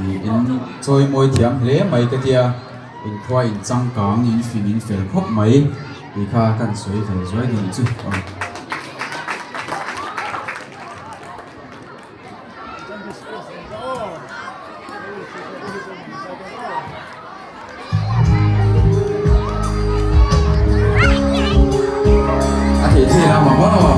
i in chawi mawi thiam hle mai ka tia in khua in changkang in fing in fel khawp mai tih kha kan sawi ve zuai ding chu aw. Thei thei lam ang aw.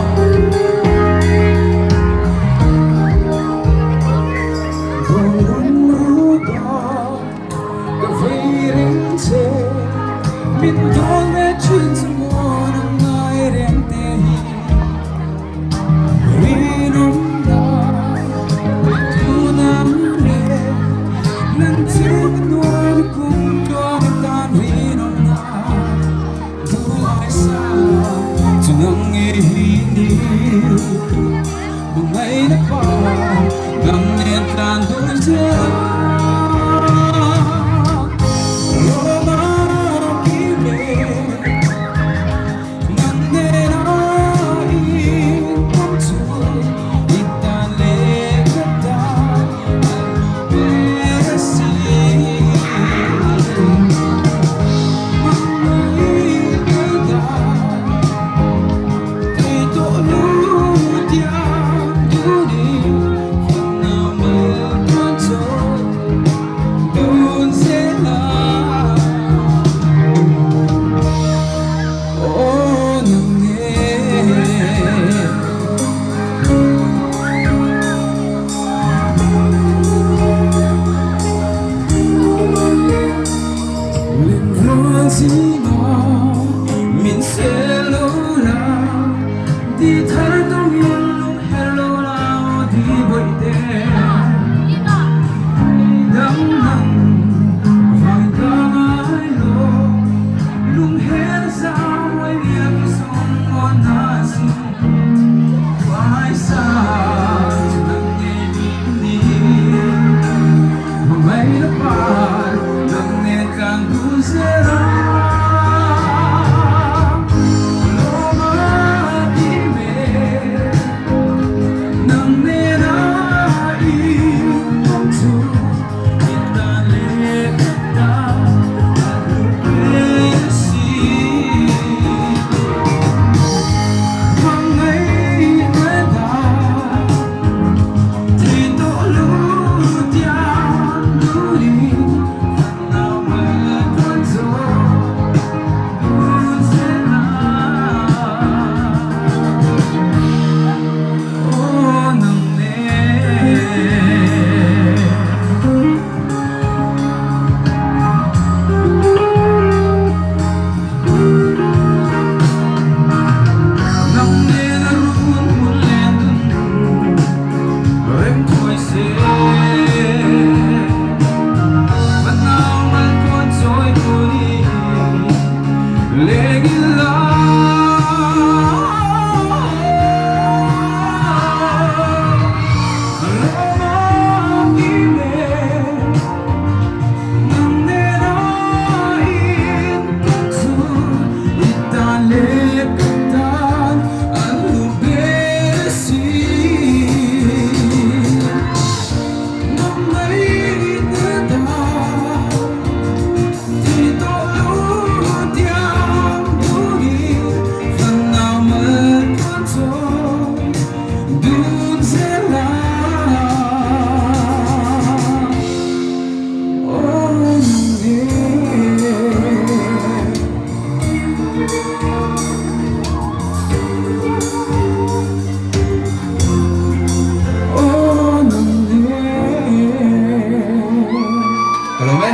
Ka lawm e.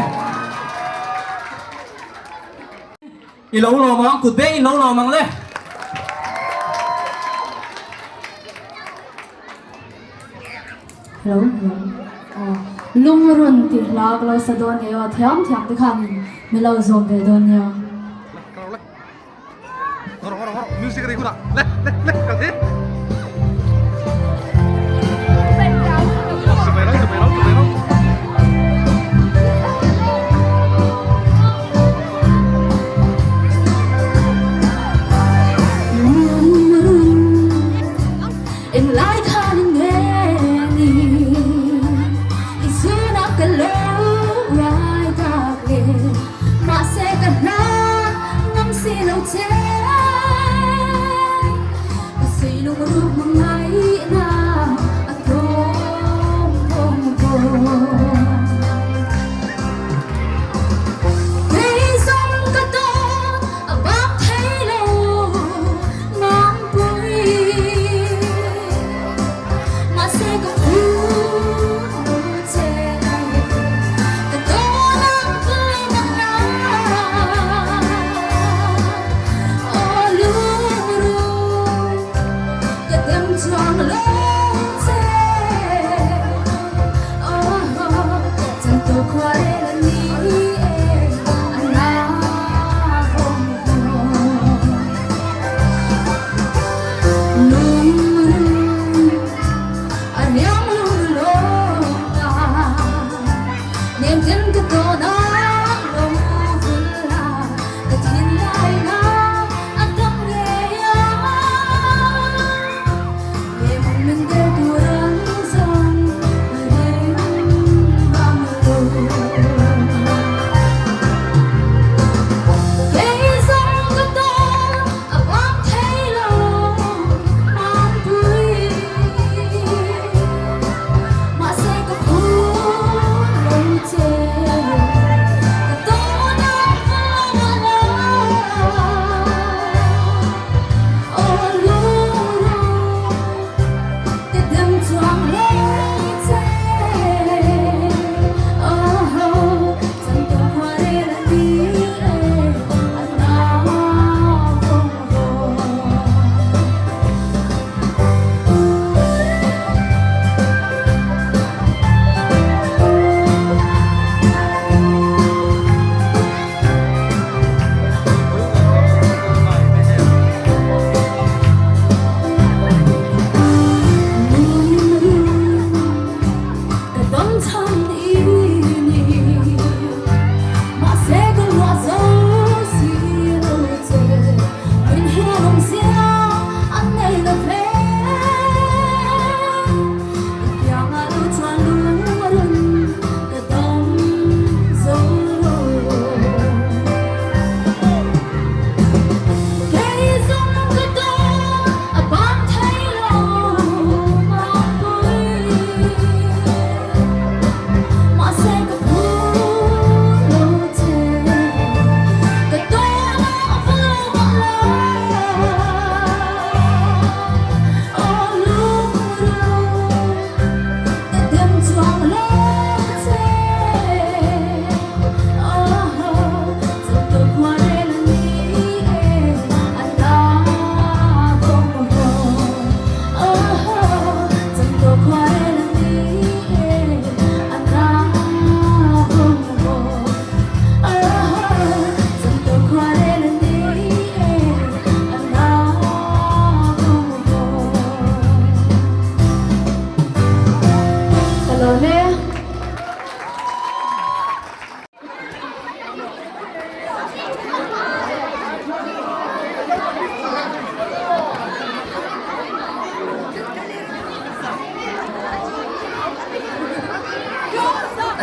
I lo lawm ang, kut beng in lo lawm ang le. Hello, hello. Aw, lungrun tih hla ka lo sa dawn ngei aw, thiam thiam te khan in mi lo zawm ve dawn nia. Music ri hunah le le le kal hi. Englai khan in nge ni i chhunah ka lo rai tak le mahse ka hla ngam si lo che ka sawi lung ruk hmangaihna a tlawm vawng vawng. Kei zawng ka dawn a bak thei lo.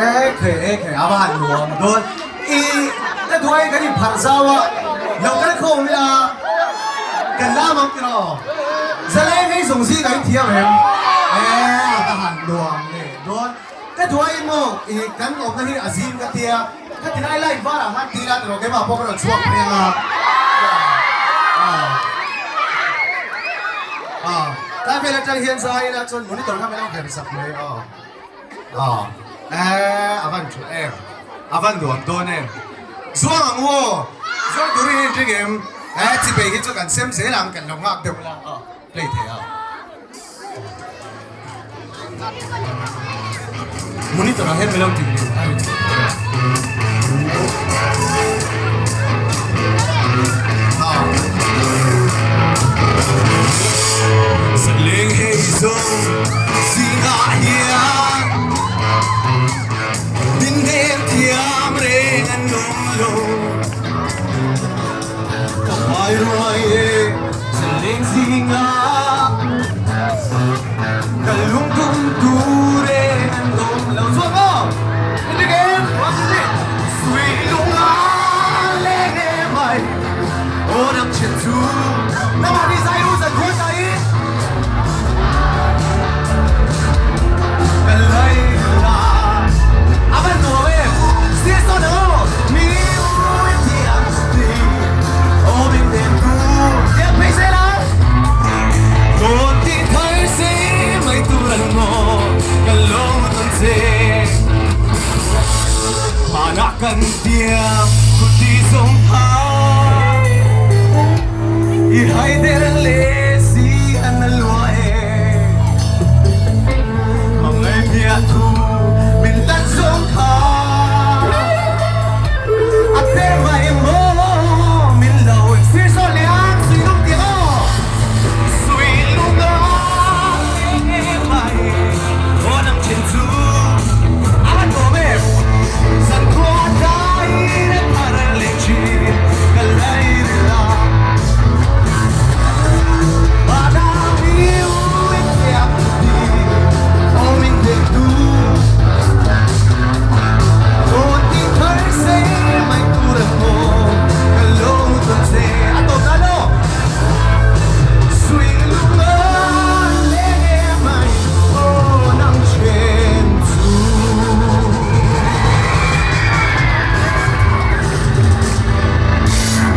E khai e khai a va han nuam dawn i ka duai kan in pharh zau a lo kal khawm ila kan lam ang tiraw zaleng hei zawng zing ah in thiam em e a va han nuam leh dawn ka duai maw i kan awmna hi a zing ka tia ka ti lai line varah khan ti ila tiraw keimah pawh ka rawn chhuak phei anga a tlai vel atang hian zai ila chuan monitor kha min lo her sak mai a. Aw eh a van thu em a van nuam dawn em zuang ang u aw zuang turin hi in ring em eh chi bei hi chu kan sem zel ang kan lo nghak deuh la aw play thei a monitor ah hian min lo tih leh a ri chhuak thei a aw Zaleng hei zawng Zingah hian min hnem thiam reng an awm lo. Ka hmai ruai e zaleng zingah ka lungtum tur reng an awm lo. Chuan maw? Engtik em? Sui lunga leng em ai aw nang chen chu nangmah ni zai u zan khuan ta I hai der leh si an a lua e Hmangaih hmiah thu min tan zawng kha A te mai maw min lo sir saw leh a sui lung tih aw Sui lung a leng em mai aw nang then chu a va nuam em Zankhua tlai rem thar leh thin ka lai ril a.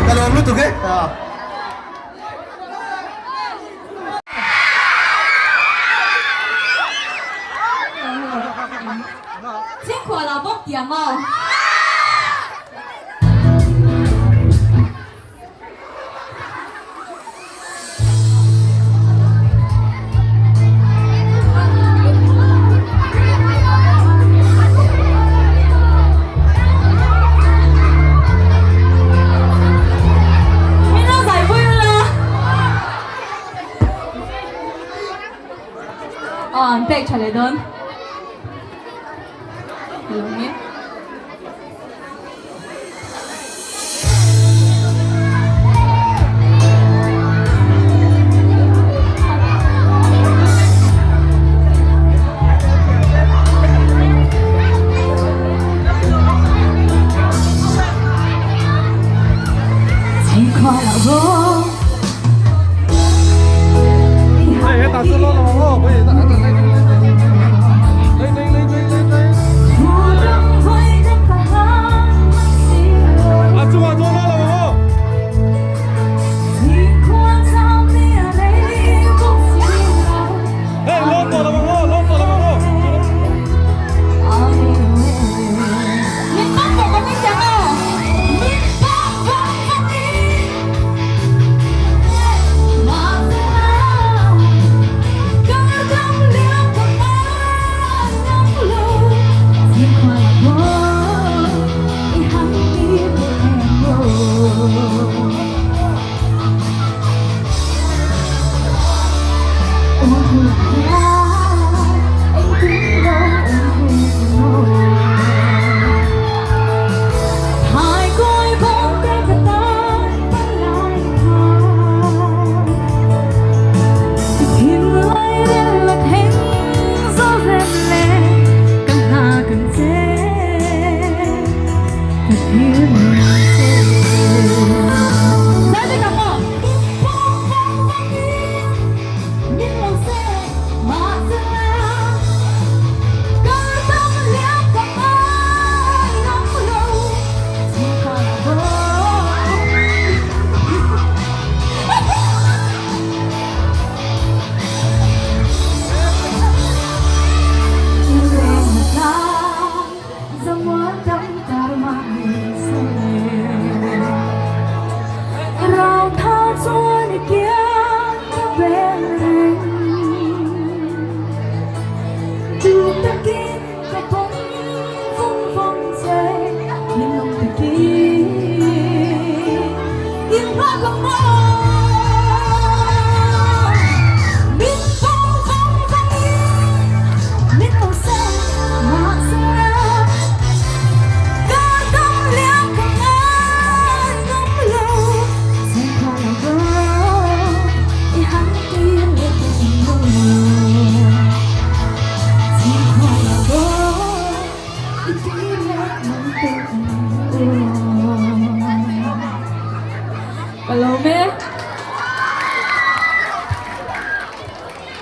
Ka lawm lutuk e. Chhingkhual ah bawk tiang aw. Min lo zai pui ula. Aw an pek tha leh dawn. Hello nge.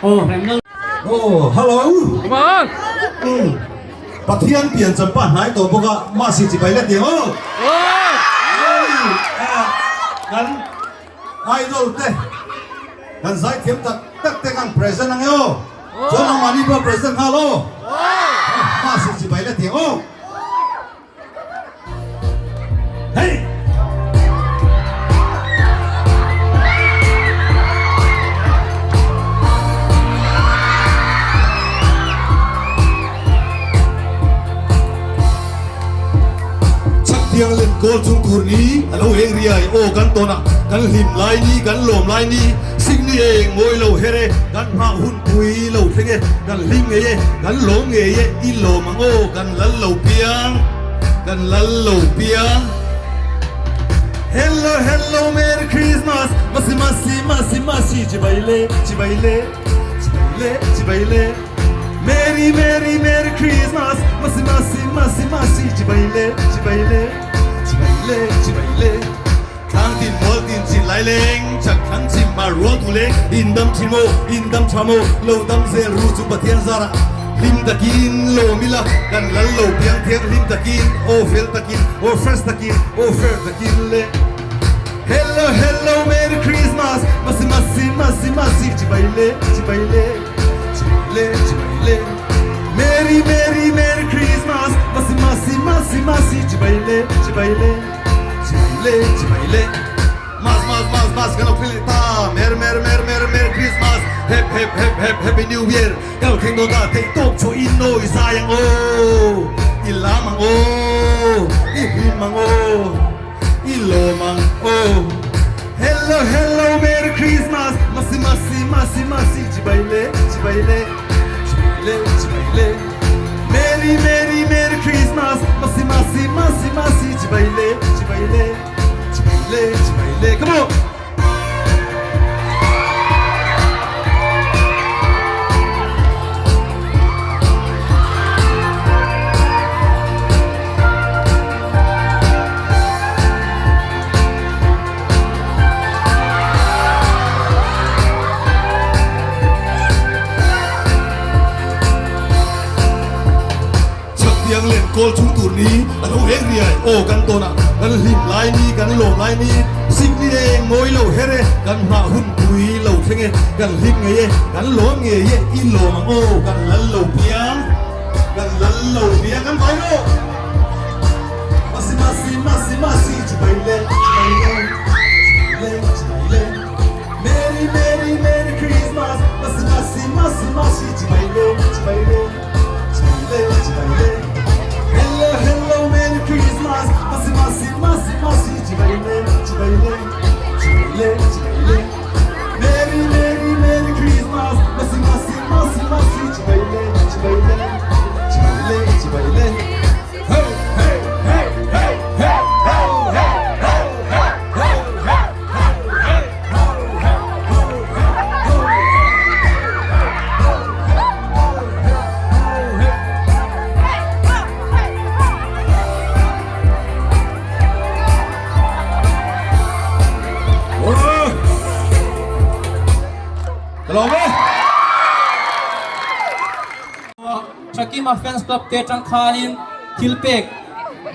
Oh, hello. Come on. Pathian pian champa hnai to boka ma si chi bai la tiang o. Kan idol te kan zai thiam tak tak te kan present ang o. Chuan ang mani pa present hal o. Ma si chi bai la tiang o. Hey! Chak tiang len kawl chung tur ni a lo eng riai aw kan tawn a kan hlim lai ni kan lawm lai ni sing ni eng mawi lo her e kan hmah hun pui lo thleng e kan hlim ngei e kan lawm ngei e i lawm ang aw kan lal lo piang kan lal lo piang Hello hello Merry Christmas masi masi masi masi chibai le chibai le chibai le chibai le Merry Merry Merry Christmas masi masi masi masi chibai le chibai le chibai le chibai le Thlang tin mual tin chin lai leng chak thlang chim mar rual thu leng in dam thin maw in dam tha maw lo dam zel ru chu Pathian zara hlim takin lawm ila kan lal lo piang thiang hlim takin aw fel takin aw fresh takin aw fair takin le Hello hello Merry Christmas masi masi masi masi chibai le chibai le chibai le chibai le Merry Merry Merry Christmas masi masi masi masi chibai le chibai le chibai le chibai le Mas mas mas mas kan lo thleng leh ta Mer mer mer mer Merry Christmas Hep hep hep hep Happy New Year kan lo thleng dawn ta theih tawp chhuah in nawi zai ang aw i lam ang aw i hlim ang aw i lawm ang aw Hello hello Merry Christmas Masi masi masi masi chibai le chibai le chibai le chibai le Merry Merry Merry Christmas Masi masi masi masi chibai le chibai le chibai le chibai le Come on! Chak tiang len kawl chung tur ni a lo eng riai aw kan tawn ah kan hlim lai ni kan lawm lai ni sik ni eng mawi lo her e kan hmah hun pui lo thleng e kan hlim ngei e kan lawm ngei e i lawm ang aw kan lal lo piang kan lal lo piang kan vai rawh masi masi masi masi chibai le chibai le chibai le chibai le Merry Merry Merry Christmas masi masi masi masi chibai le chibai le chibai le chibai le Hello hello Merry Christmas masi masi masi masi chibai le chibai le chibai le chibai le Merry Merry Merry Christmas masi masi masi masi chibai le chibai le chibai le chibai le Hey hey hey hey hey hey hey hey hey hey hey hey hey hey hey. Ka lawm e. Thakima fans club te atang khanin thil pek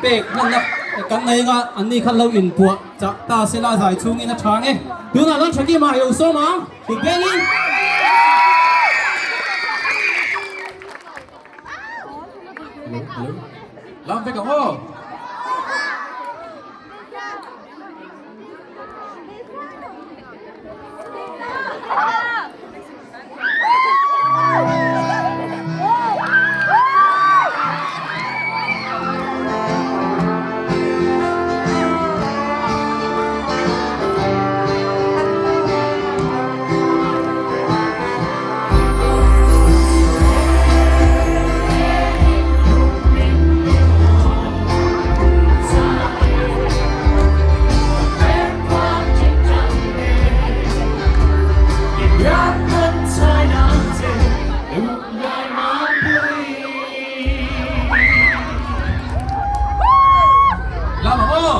pek hmanna kan nei anga anni khan lo inpuah chah ta sela zai chhungin a tha nge. Tunah chuan Thakima i lo sawm ang kut bengin. Hello, hello. Lam vek ang aw. Lam ang aw.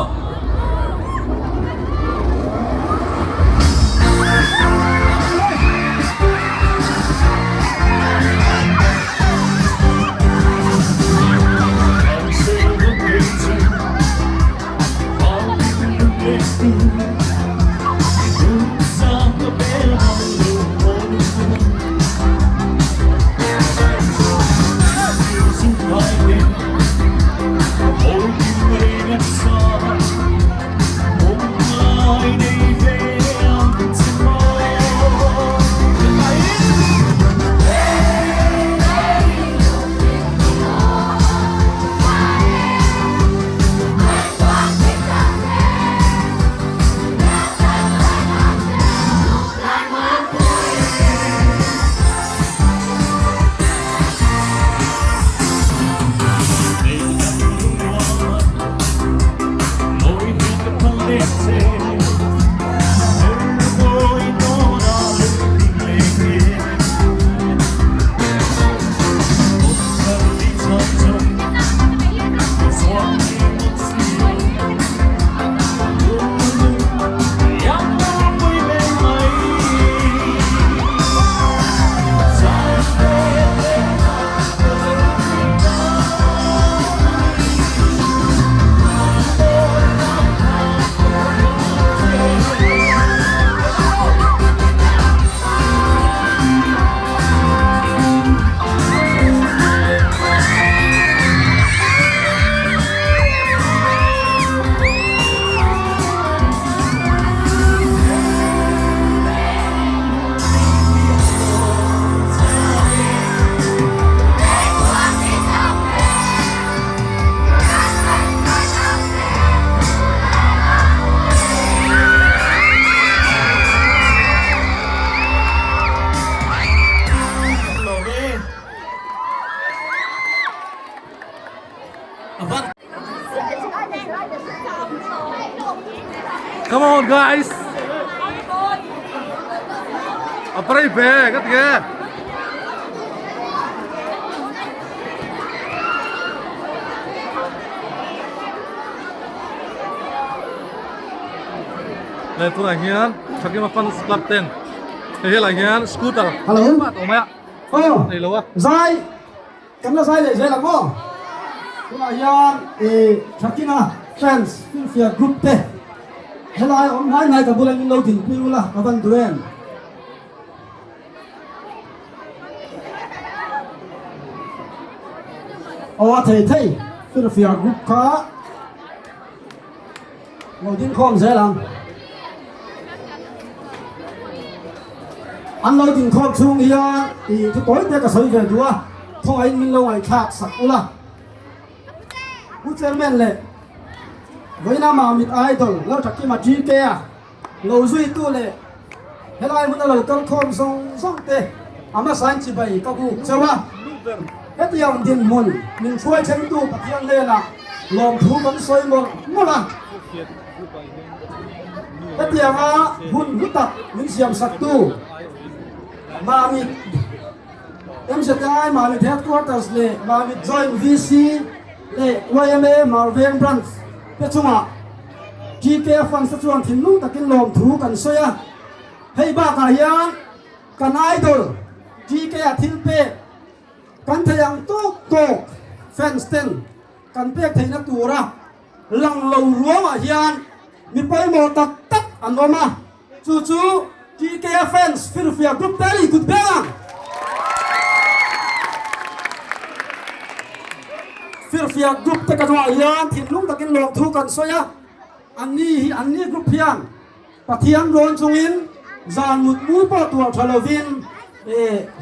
Come on guys. A pray ve ka ti e. Leh tunah hian Thakima Fans Club ten hei helai hian scooter Hello. a awm mai a. Aw. Nei lo a. Zai Kan la zai leh zel ang aw. Tunah hian i Thakina fans finfiah group te helai awm hnai hnai ka bula min lo dinpui ula ka van duh em. Aw a thei thei finfiah group kha Lo ding khawm zel ang. An lo ding khawm chhung hian i thu tawi te ka sawi ve duh a, khawngaihin min lo ngaihthlak sak ula. Pu Chairman leh Vawiina Mamit Idol Lalthakima GK a lo zuitu leh helai hmuna lo kal khawm zawng zawng te a hmasain chibai ka buk chauh a. Hetiang dinhmun min hruai thlengtu Pathian hnenah lawmthu kan sawi mawlh mawlh a. Hetianga hun hlu tak min siamsaktu Mamit MZI Mamit Headquarters leh Mamit Joint VC leh yma Marveng Branch te chungah GK Funds te chuan thinlung takin lawmthu kan sawi a. Hei bakah hian. Kan idol TK a thil pek kan thei ang tawk tawk fans ten kan pek theihna tura lang lo ruangah hian mi pawimawh tak tak an awm a, chu chu TK a fans firfiak group te a ni kut beng ang. Firfiak group te ka hnuaiah hian thinlung takin lawmthu kan sawi a, anni hi anni group hian Pathian rawn chungin zan mut mu pawh tuah tha lovin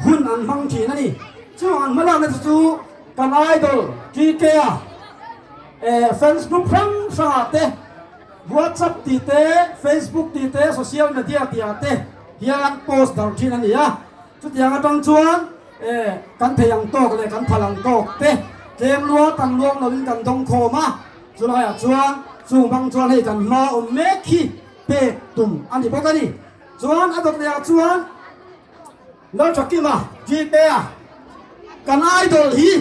hun an hmang thin a ni. Chung an hmalakna te chu kan idol TK-a fans group hrang hrangah te, WhatsApp tih te, Facebook tih te, social media tih ah te hian post darh thin a ni a. Chutiang atang chuan kan thei ang tawk leh kan phal ang tawk te tlem lua tam luang lovin kan dawng khawm a. Chulaiah chuan chung bang chuan hei kan hma awm mek hi pek tum a ni bawk a ni. Chuan a dawt lehah chuan Lalthakima, Gpay-a kan idol hi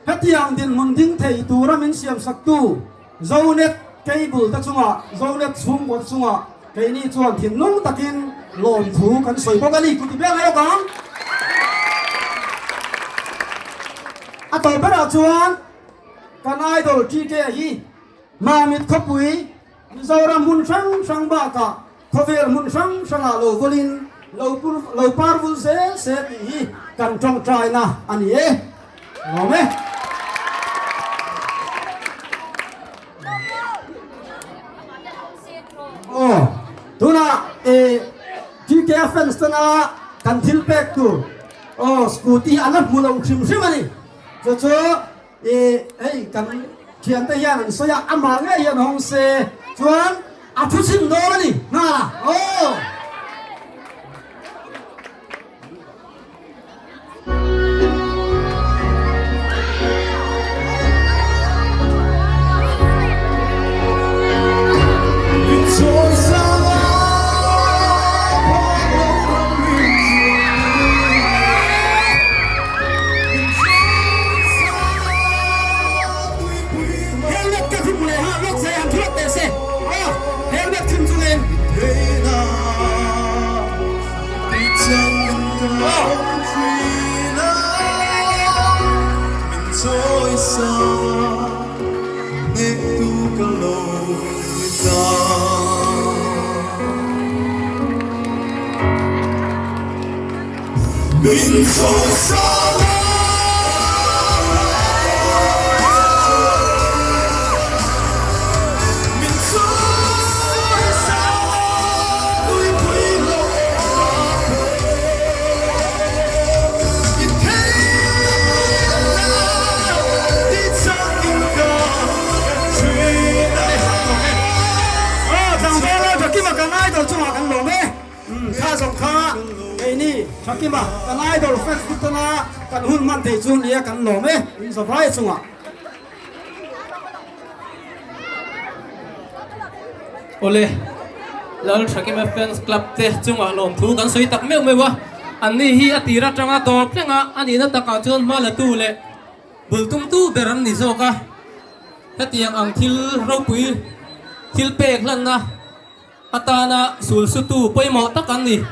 hetiang dinhmun ding thei tura min siamsaktu Zonet Cable te chungah, Zonet chhungkaw te chungah keini chuan thinlung takin lawmthu kan sawi bawk a ni. Kuti ber leh awk ang. A tawp berah chuan Kan idol TK hi Mamit khawpui Mizoram hmun hrang hrang bakah khawvel hmun hrang hrangah lo vawlin lo lo par vul zel se tih hi kan tawngtaina a ni e. Nuam e. Aw, tunah e TK fans tana kan thil pek tur aw scooty an la hmu lo hrim hrim a ni. Chu chu i hei kan thiante hian an sawi a, amah ngei hian hawng se chuan a thu chhin dawn a ni nghal a, aw. Helmet ka khum leh ha lawk se han thuak teh se aw helmet khum chungin Tlangval lai Thakima kan idol chungah kan lawm e. Kha zawng kha keini Thakima kan idol fans te tana kan hun hman thei chu nia kan lawm e in zavai chungah. Awle, Lal Thakima fans club te chungah lawmthu kan sawi tak meuh meuh a, anni hi a tir atanga tawp thleng a, a nihna takah chuan hma la tu leh bul tumtu ber an ni zawk a, hetiang ang thil ropui thil pek hlanna Atana sul sutu pawimawh tak an ni.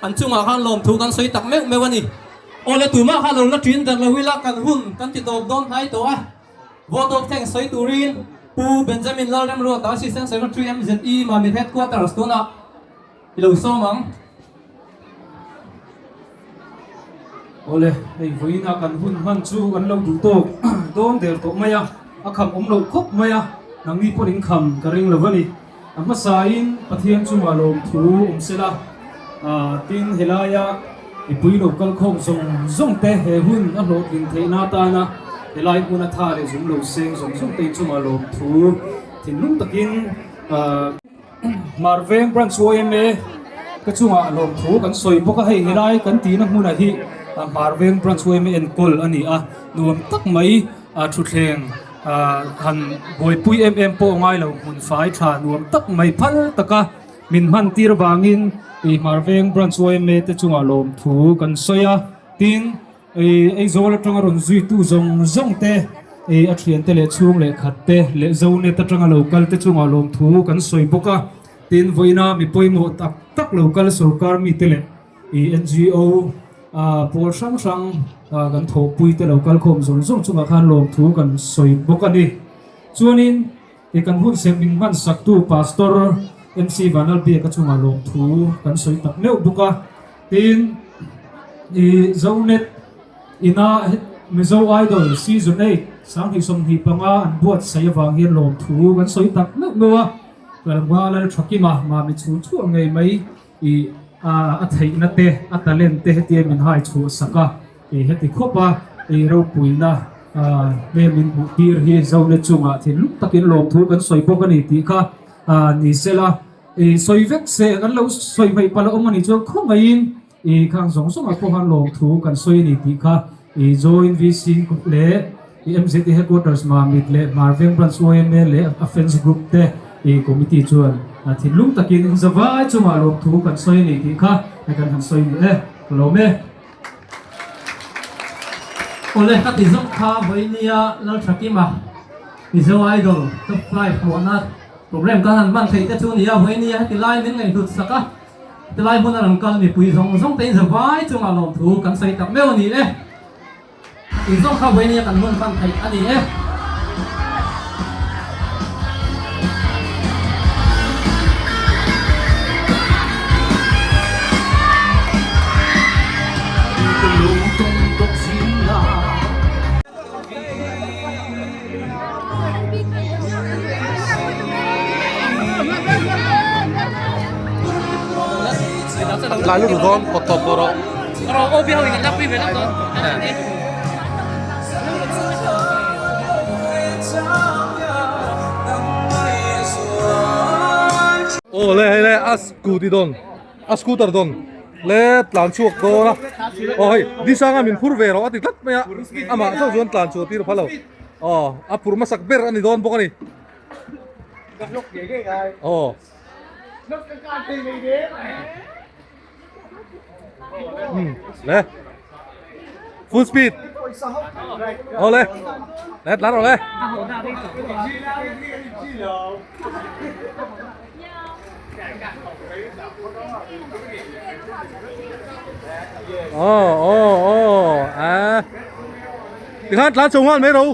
An chungah khan lawmthu kan sawi tak meuh meuh a ni. Awle tumah kha lo la ṭin darh lo ila kan hun kan ti tawp dawn hnai tawh a. Vote of thanks sawi turin Pu Benjamin Lalremruata Assistant Secretary MZE Mamit Headquarters tunah i lo sawm ang. Awle, hei vawiinah kan hun hman chu kan lo duh tawk dawn der tawh mai a, a kham awm loh khawp mai a, nangni pawh in kham ka ring lo a ni. A hmasain Pathian chungah lawmthu awm sela, tin helaia mipui lo kal khawm zawng zawng te he hun a hlawhtlin theihna atana helai hmuna tha leh zum lo seng zawng zawng te chungah lawmthu thinlung takin Marveng Branch YMA ka chungah lawmthu kan sawi bawk a, hei helai kan tihna hmunah hi Marveng Branch YMA enkawl a ni a, nuam tak mai thutthleng han buaipui em em pawh ngai lo hmun fai tha nuam tak mai phal taka min hman tir vangin Marveng Branch YMA te chungah lawmthu kan sawi a, tin. Aizawl atanga rawn zuitu zawng zawng te, a thiante leh chhung leh khat te leh Zonet atanga lo kal te chungah lawmthu kan sawi bawk a. Tin, vawiina mi pawimawh tak tak lo kal sorkar mite leh ih NGO pawl hrang hrang kan thawhpui te lo kal khawm zawng zawng chungah khan lawmthu kan sawi bawk a ni. Chuanin ih kan hun sem min hman saktu Pastor MC Vanlalbiaka chungah lawmthu kan sawi tak meuh bawk a. Tin, ih Zonet ina Mizo Idol Season 8 25 an buatsaih avang hian lawmthu kan sawi tak meuh meuh a. Tlangval Lalthakima Mami chhun chhuah ngei mai ih a theihna te, a talent te hetia min hai chhuah sak a, ih heti khawp a ih ropuina hmel min hmuh tir hi Zone chungah thinlung takin lawmthu kan sawi bawk a ni tih kha ni sela ih sawi vek se kan lo sawi hmaih palh a awm a nih chuan khawngaihin I khang zawng zawngah pawh khan lawmthu kan sawi a ni tih kha i Joint VC leh i MZT Headquarters Mamit leh Hmarveng Branch YMA leh a fans group te i committee chuan thinlung takin in zavai chungah lawmthu kan sawi a ni tih kha kan han sawi ni e. Ka lawm e. Awle ka ti zawk kha vawinia Lalthakima Mizo Idol Top 5 hmuahna program kan han hman theih te chu nia vawinia heti lai min ngaihhlut sak a. Tilai hmun a rawn kal mipui zawng zawng te in zavai chungah lawmthu kan sawi tak meuh a ni e. In zawng kha vawinia kan hmun hman theih a ni e. Tlai lutuk dawn kawt tawp tawh rawh. Aw le hei le a scooty dawn a scooter dawn le tlan chhuak dawn a aw hei disanga min phur ve rawh a ti tlat mai a amah chauh chuan tlan chhuah tir phal lo aw a phur hmasak ber a ni dawn bawk a ni aw. Le full speed aw le le tlan rawh le. Aw aw aw a tikhan tlan chho nghal mai ro.